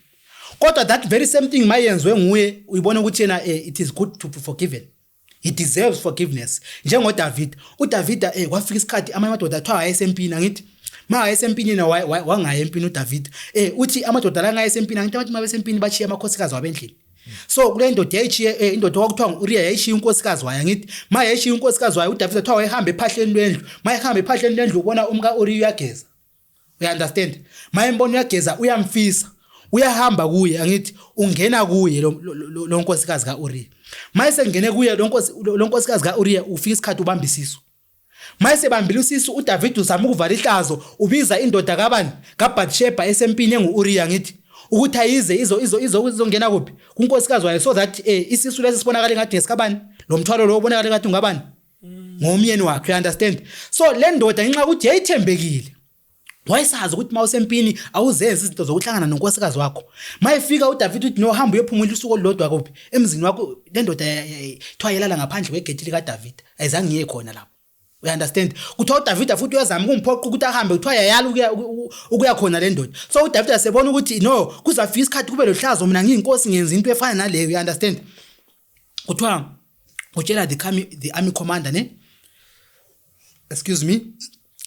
kodwa that very same thing mayenziwe nguye uyibona ukuthi yena it is good to be forgiven, he deserves forgiveness. NjengoDavid, uDavid kwafika isikhathi amanye amadoda athiwa wayesempini, angithi ma wayesempini yena wangaya empini uDavid. Uthi amadoda la ngayesempini, angithi abantu mabesempini bachiya amakhosikazi wabo endlini. So kule ndoda yayichiye, indoda okwakuthiwa ngu-Uriya yayishiya unkosikazi wayo, angithi ma yayishiya unkosikazi wayo, uDavid athiwa wayehamba ephahleni lwendlu, ma ehamba ephahleni lwendlu ubona umka Uriya uyageza, you understand? Ma embona uyageza uyamfisa, uyahamba kuye, angithi ungena kuye lo nkosikazi kaUriya. Mayise ngene kuye lo nkosikazi kaUriya, ufika isikhathi ubamba isisu. Mayise bambile usisu, uDavid uzama ukuvala ihlazo, ubiza indoda kabani, kaBathsheba esempini enguUriya, ngithi ukuthi ayize izo izo izo izongena kuphi kunkosikazi wayo, so that isisu lesi sibonakala ngathi ngesikabani, lo mthwalo lo ubonakala ngathi ungabani, ngomyeni wakhe, you understand? So le ndoda ngenxa ukuthi yayithembekile, wayesazi ukuthi mawusempini awuzenzi izinto zokuhlangana nonkosikazi wakho. Mayefika uDavid uthi no, hamba uyophumula usuku olulodwa kuphi, emzini wakho. Le ndoda kuthiwa yelala ngaphandle kwegate likaDavid, ayizange iye khona lapho, you understand? Kuthiwa uDavid futhi uyazama ukumphoqa ukuthi ahambe, kuthiwa yayala ukuya khona le ndoda. So uDavid asebona ukuthi no, kuzafika isikhathi kube lohlazo, mina ngiyinkosi ngenza into efana naleyo, you understand? Kuthiwa utshela the army commander ne, excuse me,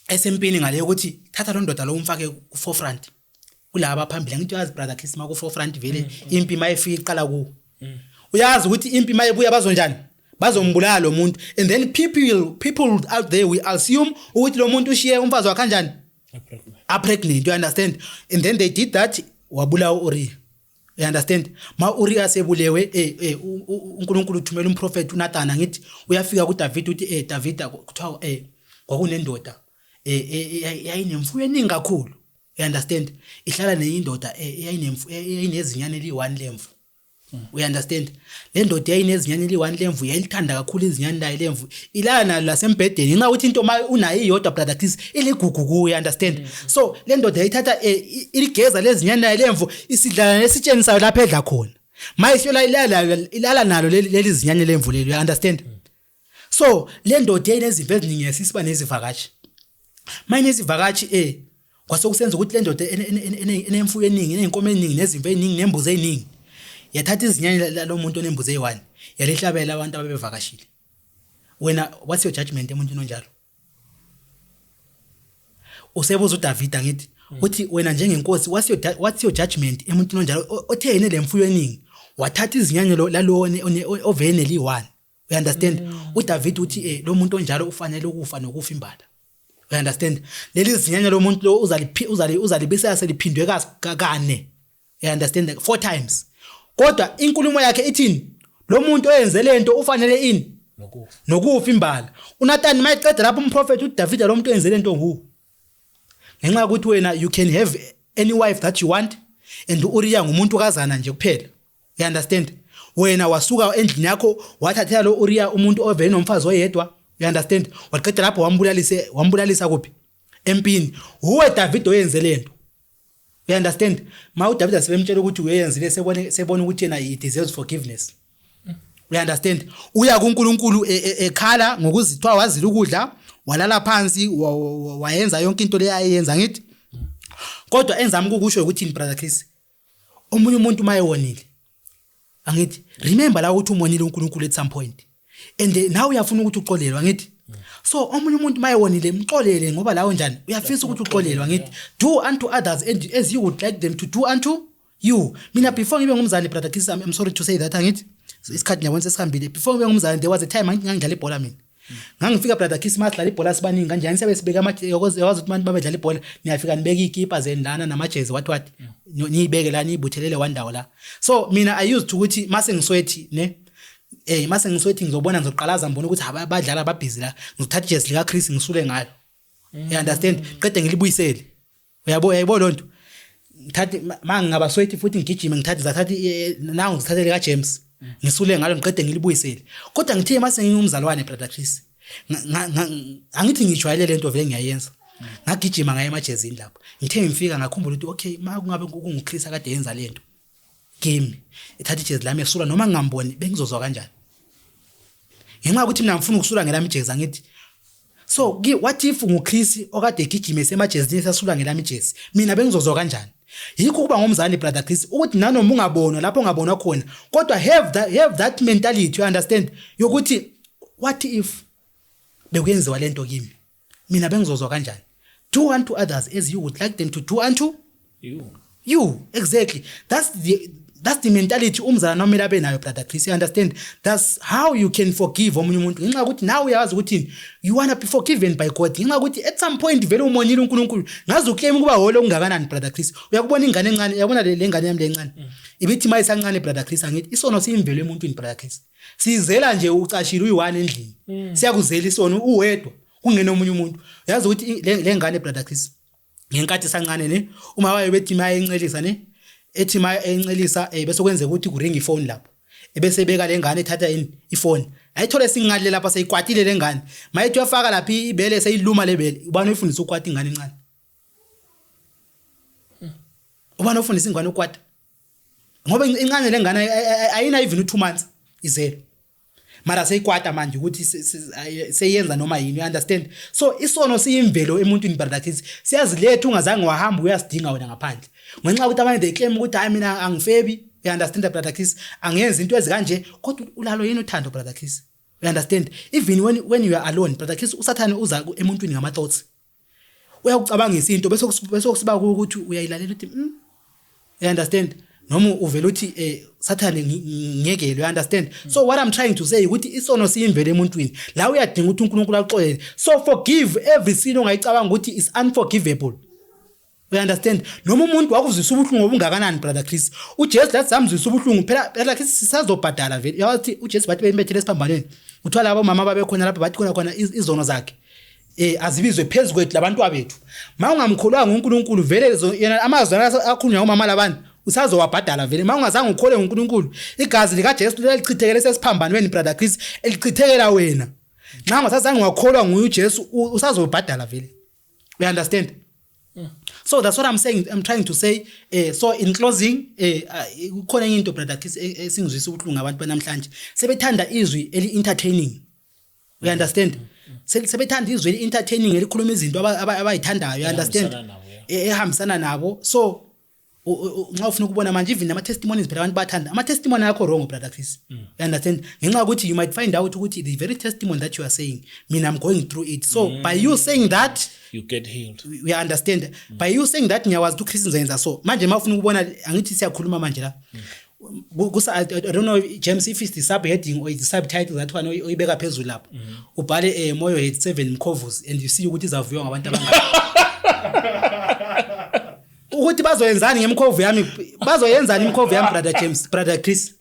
esempini ngale ukuthi thatha lo ndoda lo umfake ku forefront, kulaba phambili. Ngithi uyazi brother Chris, ma ku forefront vele impi mayifika iqala ku, uyazi ukuthi impi mayibuya bazonjani, bazombulala lo muntu, and then people out there we assume ukuthi lo muntu ushiye umfazi wakhe kanjani, a pregnant, you understand? And then they did that, wabulawa uUriya, you understand? Ma Uriya sebulewe, uNkulunkulu uthumela umprofeti uNathan, ngithi uyafika kuDavid uthi David, kuthiwa kwakunendoda yayinemfuyo eningi kakhulu, you understand? Ihlala nenye indoda yayinezinyane eli1 lemvu, you understand? Le ndoda yayinezinyane eli1 lemvu, yayilithanda kakhulu izinyane layo lemvu, ilala nalo lasembhedeni, ngenxa ukuthi into ma unayo iyodwa, brother Chris, iligugu kuyo, you understand? So le ndoda yayithatha iligeza lezinyane layo lemvu, isidlala nesitsheni sayo lapha edla khona, mayishola ilala nalo leli zinyane lemvu leli, you understand? So le ndoda yayinezimvu eziningi, yasisiba nezivakashi. Mayinezivakashi kwase kusenza ukuthi le ndoda enemfuyo eningi, eneyinkomo eningi, nezimvu eziningi, nembuzi eziningi, yathatha izinyane lalomuntu onembuzi eyi-1, yalihlabela abantu ababevakashile. Wena, what's your judgment emuntwini onjalo? Usebuza uDavid, angithi uthi wena njengenkosi, what's your judgment emuntwini onjalo othe yena lemfuyo eningi, wathatha izinyane lalo ovene neli-1, you understand? uDavid uthi lo muntu onjalo ufanele ukufa nokufa imbala, you understand? Leli zinyanya lo muntu lo uzalibisa seliphindwe kane, you understand, 4 times. Kodwa inkulumo yakhe ithini? Lo muntu oyenze lento ufanele ini? Nokufa. Nokufa imbala. uNathan mayeqeda lapho umprofeti uDavid, lo muntu oyenze lento nguwe, ngenxa yokuthi wena you can have any wife that you want, and uUriya ngumuntu kazana nje kuphela, you understand? Wena wasuka endlini yakho wathathela lo Uriya, umuntu ovele nomfazi oyedwa, you understand? Waqeda lapho wambulalisa kuphi, empini. Uwe David oyenze lento, you understand? Ma uDavid asebemtshela ukuthi uyenzile, sebona ukuthi yena he deserves forgiveness, you understand? Uya kuNkulunkulu ekhala ngokuzithwa, wazila ukudla, walala phansi, wayenza yonke into le ayenza, ngithi. Kodwa enzama ukukusho ukuthi brother Chris, omunye umuntu mayewonile, angithi remember la ukuthi umonile uNkulunkulu at some point and nawe uyafuna ukuthi uxolelwe, angithi? So omunye umuntu mayewonile, mxolele, ngoba lawo njani uyafisa ukuthi uxolelwe, angithi? Do unto others and as you would like them to do unto you. Mina before ngibe ngumzali, brother Chris, I'm sorry to say that, angithi isikhathi ngiyabona sesihambile. Before ngibe ngumzali, there was a time, angithi ngangidlala ibhola mina. Ngangifika, brother Chris, masidlala ibhola sibaningi kanjani, siyabe sibeka ama, yazi ukuthi abantu babedlala ibhola, niyafika nibeka ikipa zenu lana namajezi, what what, niyibeke la, niyibuthelele one ndawo la. So mina I used to ukuthi mase ngiswethi ne, mase ngiswethi, ngizobona, ngizoqalaza, ngibona ukuthi badlala babhizi la, ngizothatha ijezi lika Chris ngisule ngayo, you understand, qede ngilibuyisele. Uyabo, uyayibona lonto? Ngithathe ma ngingaba sweaty futhi ngigijime, ngithathe zathatha nangu, ngithathe lika James ngisule ngalo, ngiqede ngilibuyisele. Kodwa ngithe mase ngingumzalwane, brother Chris, angithi ngijwayele lento vele ngiyayenza, ngagijima ngaye emajezini lapho. Ngithe ngifika ngakhumbula ukuthi okay, ma kungabe kunguChris akade yenza lento kimi, ethatha ijezi lami esula noma ngingamboni, bengizozwa kanjani? Ngenxa yokuthi mina ngifuna ukusula ngelami ijezi, angithi? So what if nguChris okade egijima esemajezini esasula ngelami ijezi, mina bengizozwa kanjani? Yikho ukuba ngumzali, brother Chris, ukuthi nanoma ungabonwa lapho ungabonwa khona, kodwa have that mentality, you understand, yokuthi what if bekuyenziwa lento kimi, mina bengizozwa kanjani? Do unto others as you would like them to do unto you. You, exactly. That's the mentality umzalwane omele abe nayo, brother Chris, you understand? That's how you can forgive omunye umuntu, ngenxa yokuthi nawe uyazi ukuthi you wanna be forgiven by God, ngenxa yokuthi at some point vele umonile uNkulunkulu. Ngaze uclaim ukuba holy okungakanani, brother Chris, uyakubona ingane encane, uyabona le ngane yami le encane ibithi mayisancane, brother Chris, angithi isono siyimvelo emuntwini, brother Chris, sizela nje ucashile uyi-one endlini, siyakuzela isono uwedwa, kungena omunye umuntu. Uyazi ukuthi le ngane, brother Chris, ngenkathi sancane ne, uma waye bethi maye encelisa ne, ethi maye encelisa, bese kwenzeka ukuthi kuringa ifoni lapho, ebese ebeka le ngane, ethatha ini, ifoni, ayithole singale lapha, seyikwatile le ngane. Mayethi uyafaka lapha ibele, seyiluma le bele. Ubani oyifundisa ukwata ingane encane? Ubani ofundisa ingane ukwata? Ngoba incane le ngane, ayina even u2 months izelo, mara seyikwata manje ukuthi seyenza noma yini, you understand? So isono siyimvelo emuntwini, brother Chris, siyaziletha ungazange wahamba uyasidinga wena ngaphandle, ngenxa yokuthi abanye they claim ukuthi hayi, mina angifebi, you understand, brother Chris, angenzi into ezikanje, kodwa ulalo yini uthando, brother Chris? You understand? Even when you are alone, brother Chris, usathane uza emuntwini ngama thoughts, uyakucabangisa into, bese kusiba ukuthi uyayilalela uthi you understand, noma uvela uthi sathane, ngiyekele, you understand? So what I'm trying to say ukuthi isono siyimvelo emuntwini la, uyadinga ukuthi uNkulunkulu axolele. So forgive every sin ongayicabanga ukuthi is unforgivable, you understand? Noma umuntu wakuzwisa ubuhlungu obungakanani, brother Chris, uJesu lathi samzwisa ubuhlungu phela, brother Chris, sisazobhadala vele. Yathi uJesu, bathi bembethele esiphambanweni, kuthiwa labo mama babekhona lapha, bathi khona khona izono zakhe azibizwe phezu kwethu labantu abethu. Ma ungamkholwanga uNkulunkulu vele, yena amazwi akhulunywa umama labantu usazowabhadala vele. Ma ungazange ukholwe nguNkulunkulu, igazi likaJesu lelichithekele sesiphambanweni, brother Chris, elichithekela wena, nxa ungasazange wakholwa nguye uJesu, usazobhadala vele, you understand? So that's what I'm saying, I'm trying to say. So in closing, kukhona enye into, brother Chris, esingizwisa ubuhlungu. Abantu banamhlanje sebethanda izwi eli entertaining, you understand? Sebethanda izwi eli entertaining elikhuluma izinto abayithandayo, you understand? Ehambisana nabo, yeah. Ehambisana nabo. So nxa ufuna ukubona manje even nama testimonies phela, abantu bathanda ama testimony akho wrong, brother Chris, you understand? Ngenxa yokuthi you might find out ukuthi the very testimony that you are saying, mina I'm going through it. So by you saying that, you get healed. We understand, by you saying that, ngiyawazi ukuthi uChris ngizoyenza. So manje uma ufuna ukubona, angithi siyakhuluma manje la, I don't know, James, if it's the subheading or the subtitle, that one oyibeka phezulu lapho, ubhale Moyo had 7 mkhovus and you see ukuthi izavuyiwa ngabantu abangaka, ukuthi bazoyenzani ngemkhovu yami, bazoyenzani imkhovu yami, brother James, brother Chris,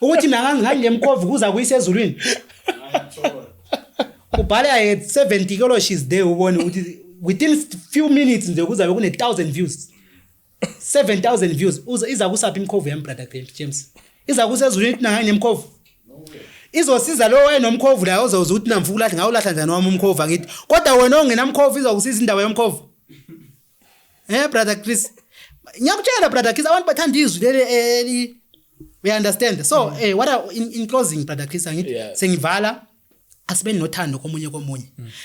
ukuthi mina nganginemkhovu kuza kuyise ezulwini. Ubhale "I had 70 kilos there", ubone ukuthi within few minutes nje kuzabe kune 1000 views, 7000 views. Iza kusaphi imkhovu yami, brother James? Iza kusezulwini ukuthi nanganginemkhovu? Izosiza lo wayenomkhovu la, ozoza ukuthi namfuka ulahla, ngawulahla njani wami umkhovu, angithi? Kodwa wena ongenamkhovu, izokusiza indaba yomkhovu, brother Chris? Ngiyakutshela, brother Chris, abantu bathanda izwi leli eli, we understand. So what are, in closing, brother Chris, angithi sengivala. Asibeni nothando komunye komunye,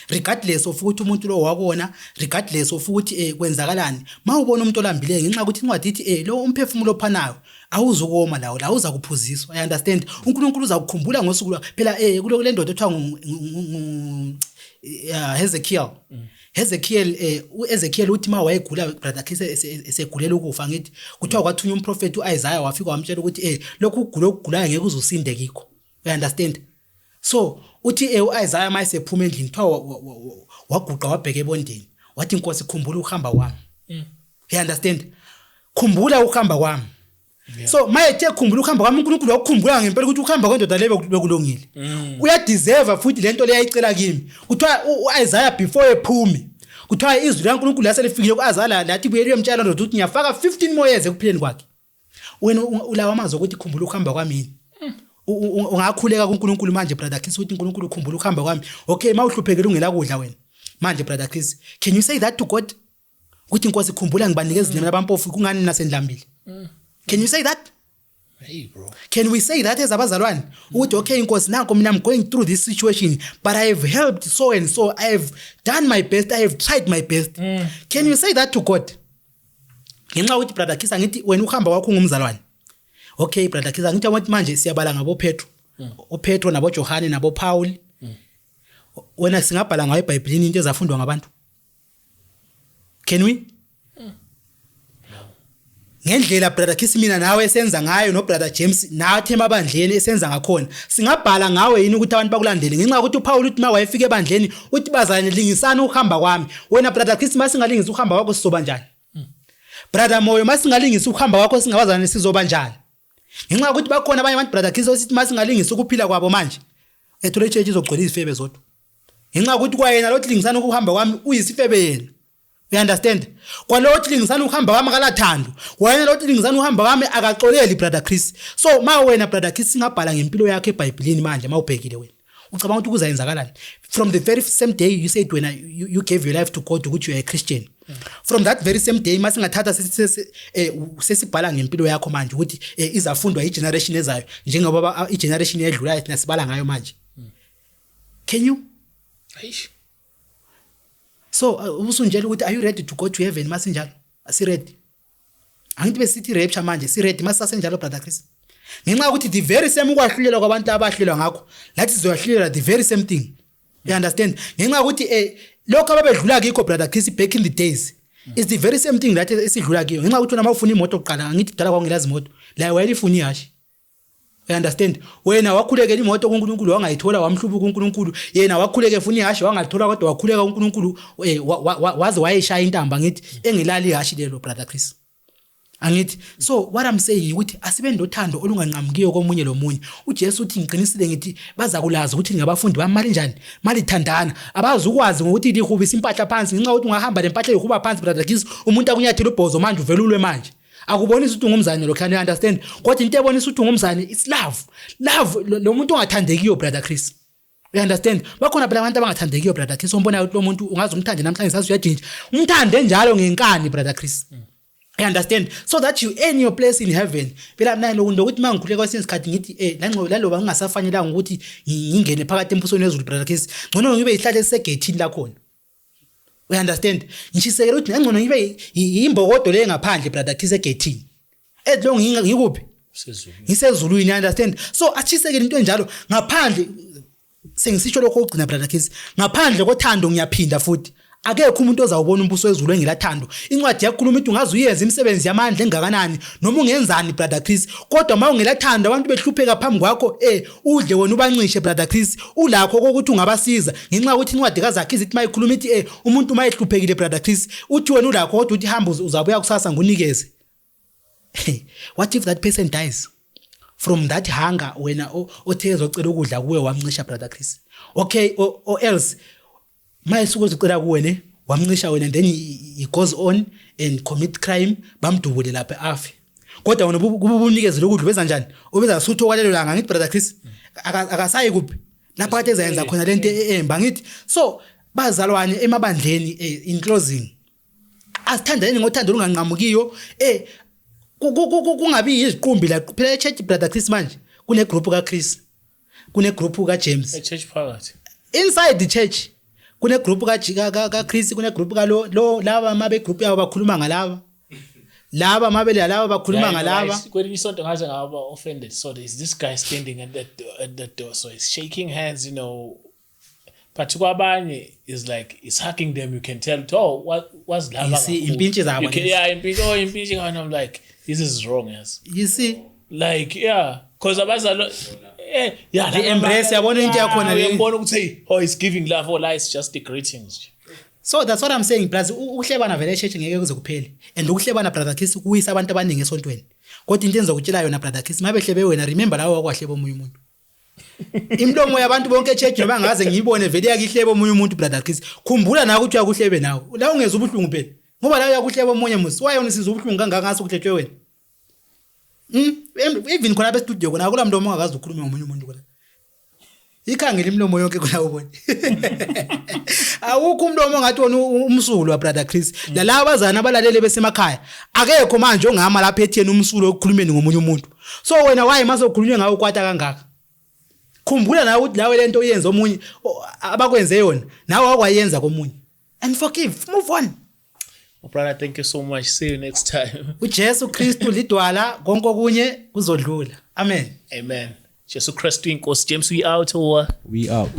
regardless of ukuthi umuntu lo wakona, regardless of ukuthi kwenzakalani. Mawubona umuntu olambileyo, ngenxa yokuthi incwadi ithi lo umphefumulo ophanayo awuzukoma lawo la uza kuphuziswa. I understand, uNkulunkulu uza kukhumbula ngosuku lwa phela kulo le ndoda ethiwa Hezekiel. Hezekiel, uEzekiel uthi ma wayegula, brother Chris, esegulela ukufa, ngithi kuthiwa kwathunywa umprofeti uIsaiah, wafika wamtshela ukuthi lokhu ukugula okugulayo ngeke uzusinde kikho. You understand? So uthi uIsaiah mayesephuma endlini, kuthiwa waguqa wabheka ebondeni, wathi, "Inkosi, khumbula ukuhamba kwami." You understand? Khumbula ukuhamba kwami. So mayethe khumbula ukuhamba kwami, uNkulunkulu wakukhumbula ngempela ukuthi ukuhamba kwendoda le bekulungile, uyadeserve futhi lento le ayicela kimi. Kuthiwa uIsaiah before ephume, kuthiwa izwi likaNkulunkulu laselifikile kuIsaiah, lathi buyela uyomtshela ndoda ukuthi ngiyafaka 15 more years ekuphileni kwakhe. Wena ulawa amazwi ukuthi khumbula ukuhamba kwami yini? Ungakhuleka kuNkulunkulu manje, brother Chris, ukuthi uNkulunkulu ukhumbula ukuhamba kwami? Okay, mawuhluphekile ungela kudla wena manje, brother Chris, can you say that to God, ukuthi inkosi khumbula ngibanikeza izinema labampofu, kungani nasendlambile? Can you say that? Hey bro. Can we say that as abazalwane, ukuthi okay inkosi, nanko mina, I'm going through this situation, but I have helped so and so, I have done my best, I have tried my best? Can you say that to God? Ngenxa yokuthi, brother Chris, angithi wena uhamba kwakho ungumzalwane. Okay, brother Chris, angithi abantu manje siyabala ngabo Petro, uPetro nabo Johane nabo Paul. Wena singabhala ngayo eBhayibhelini into ezafundwa ngabantu? Can we? Ngendlela, brother Chris, mina nawe esenza ngayo, no brother James nathi emabandleni esenza ngakhona, singabhala ngawe yini ukuthi abantu bakulandele? Ngenxa yokuthi uPaul uthi mawayefika ebandleni uthi, "Bazalwane, lingisana ukuhamba kwami." Wena, brother Chris, masingalingisa ukuhamba kwakho, sizoba njani? Brother Moyo, masingalingisa ukuhamba kwakho singabazalwane, sizoba njani? Ngenxa yokuthi bakhona abanye abantu, brother Chris, osithi masingalingisa ukuphila kwabo manje, ethole ichurch izogcwela izifebe zodwa, ngenxa yokuthi kwayena lothi lingisana ukuhamba kwami uyisifebe yena. You understand? Kwalothi lingisana ukuhamba kwami akalathando, wena lothi lingisana ukuhamba kwami akaxoleli, brother Chris. So ma wena, brother Chris, singabhala ngempilo yakho eBhayibhelini manje, mawubhekile wena, ucabanga ukuthi kuzayenzakalani? From the very same day you said wena you gave your life to God, ukuthi you are a Christian, from that very same day, masingathatha sesibhala ngempilo yakho manje ukuthi izafundwa igeneration ezayo, njengoba igeneration edlulayo thina sibala ngayo manje, can you? Eish. So usunjela ukuthi are you ready to go to heaven? Masinjalo, asiready. Angithi besithi rapture manje, si ready masisasenjalo, brother Chris? Ngenxa yokuthi the very same ukwahlulelwa kwabantu abahlulelwa ngakho, lathi sizoyahlulelwa the very same thing. You understand? Ngenxa yokuthi lokho ababedlula kikho, brother Chris, back in the days, is the very same thing that esidlula kiyo. Ngenxa yokuthi wena mawufuna imoto kuqala, angithi kudala kwakungelazi imoto la, wayelifuna ihashi. You understand? Wena wakhulekela imoto kuNkulunkulu, wangayithola, wamhlubuka uNkulunkulu. Yena wakhuleka efuna ihashi, wangalithola, kodwa wakhuleka uNkulunkulu, waze wayeshaya intamba, ngithi engelali ihashi lelo, brother Chris, angithi? So what I'm saying ukuthi asibe nothando olunganqamukiyo komunye lomunye. UJesu uthi, "Ngiqinisile ngithi baza kulazi ukuthi ningabafundi bami mali njani, malithandana." Abazi ukwazi ngokuthi lihubisa impahla phansi, ngenxa yokuthi ungahamba lempahla ihuba phansi, brother Chris, umuntu akunyathela ubhozo manje, uvela ulwe manje, akubonisa ukuthi ungumzane lo. Can you understand? Kodwa into ebonisa ukuthi ungumzane, it's love. Love lo muntu ongathandekiyo, brother Chris. You understand? Bakhona phela abantu abangathandekiyo, brother Chris, ombonayo ukuthi lo muntu ungaze umthande namhlanje, sazi uyajinja. Umthande njalo ngenkani, brother Chris. You understand? So that you earn your place in heaven. Phela mina lokhu ndokuthi mangikhuleka kwesinye isikhathi ngithi lanxa laloba ngingasafanelanga ukuthi ngingene phakathi embusweni wezulu, brother Chris, ngcono ngibe ihlale esegethini lakhona. You understand? Ngishisekela ukuthi ngcono ngibe imbokodo le ngaphandle, brother Chris, egethini. Ethi lo ngikuphi? Sezulu. Ngisezulwini, you understand? So achisekele into enjalo. Ngaphandle, sengisisho lokho okugcina, brother Chris, ngaphandle kothando, ngiyaphinda futhi, akekho umuntu ozawubona umbuso wezulu engelathando. Incwadi yakhuluma ithi ungaze uyenze imisebenzi yamandla engakanani noma ungenzani, brother Chris, kodwa uma ungelathando, abantu behlupheka phambi kwakho, udle wena ubancishe, brother Chris, ulakho kokuthi ungabasiza, ngenxa yokuthi incwadi kaZakhe ithi mayikhuluma ithi umuntu mayehluphekile, brother Chris, uthi wena ulakho kodwa uthi hamba uzabuya kusasa ngunikeze. What if that person dies from that hunger wena othe ezocela ukudla kuwe wamncisha, brother Chris? Okay, or else mayesuke ezocela kuwe ne wamncisha wena, then he goes on and commit crime, bamdubule lapha afe, kodwa wena kube ubunikezele ukudla, ubeza njani? Ubeza sutho kwalelo langa, ngithi, brother Chris? Akasayi kuphi lapha kade ezayenza khona lento emba, ngithi? So bazalwane emabandleni, in closing, asithandane ngothando olunganqamukiyo, kungabi yiziqumbi la phela e-church, brother Chris. Manje kune group ka Chris, kune group ka James. E-church phakathi. Inside the church kune group ka ka, ka Chris, kune group ka lo lo laba mabe group yabo bakhuluma ngalaba. Laba mabe laba bakhuluma ngalaba. Kwelinye isonto ngaze ngaba offended. So there's this guy standing at the door, so he's shaking hands. But kwabanye is like he's hugging them. You can tell, oh, what was laba You see, kakhulu. impintshi zabo You can, lezi. yeah, impintshi, oh, impintshi, and I'm like, this is wrong, yes. You see? Like, yeah, because abazalo yeah, The embrace, yabona into yakhona le. Uyabona ukuthi, hey, oh, he's giving love, or like, it's just the greetings. So that's what I'm saying, plus ukuhlebana vele echurch ngeke kuze kuphele. And ukuhlebana, brother Chris, kuwisa abantu abaningi esontweni. Kodwa into engizokutshela yona, brother Chris, mabehlebe wena, remember lawo wakwahleba omunye umuntu. Imlomo yabantu bonke echurch noma ngaze ngiyibone vele yakihleba omunye umuntu, brother Chris. Khumbula nawe ukuthi uyakuhlebe nawe. La ungezwa ubuhlungu phela. Ngoba la uyakuhleba omunye musi. Why unisizwa ubuhlungu kangaka ngase ukuhletshwe wena? Even khona abe studio khona akula mlomo ongakaze ukhulume ngomunye umuntu khona. Ikhangela imilomo yonke khona ubone. Awukho umlomo ongathi wona umsulwa, brother Chris. Lalaba abazana abalalele besemakhaya. Akekho manje ongama lapha etheni umsulo ekukhulumeni ngomunye umuntu. So wena why mase ukhulunywe ngawe ukwata kangaka? Khumbula nawe ukuthi lawe lento oyenza omunye abakwenze yona nawe wakwayenza komunye. And forgive, move on. Oh, brother, thank you so much. See you next time. uJesu Kristu lidwala, konke okunye kuzodlula. Amen. Amen. Jesu Kristu inkosi. James, we out or We out.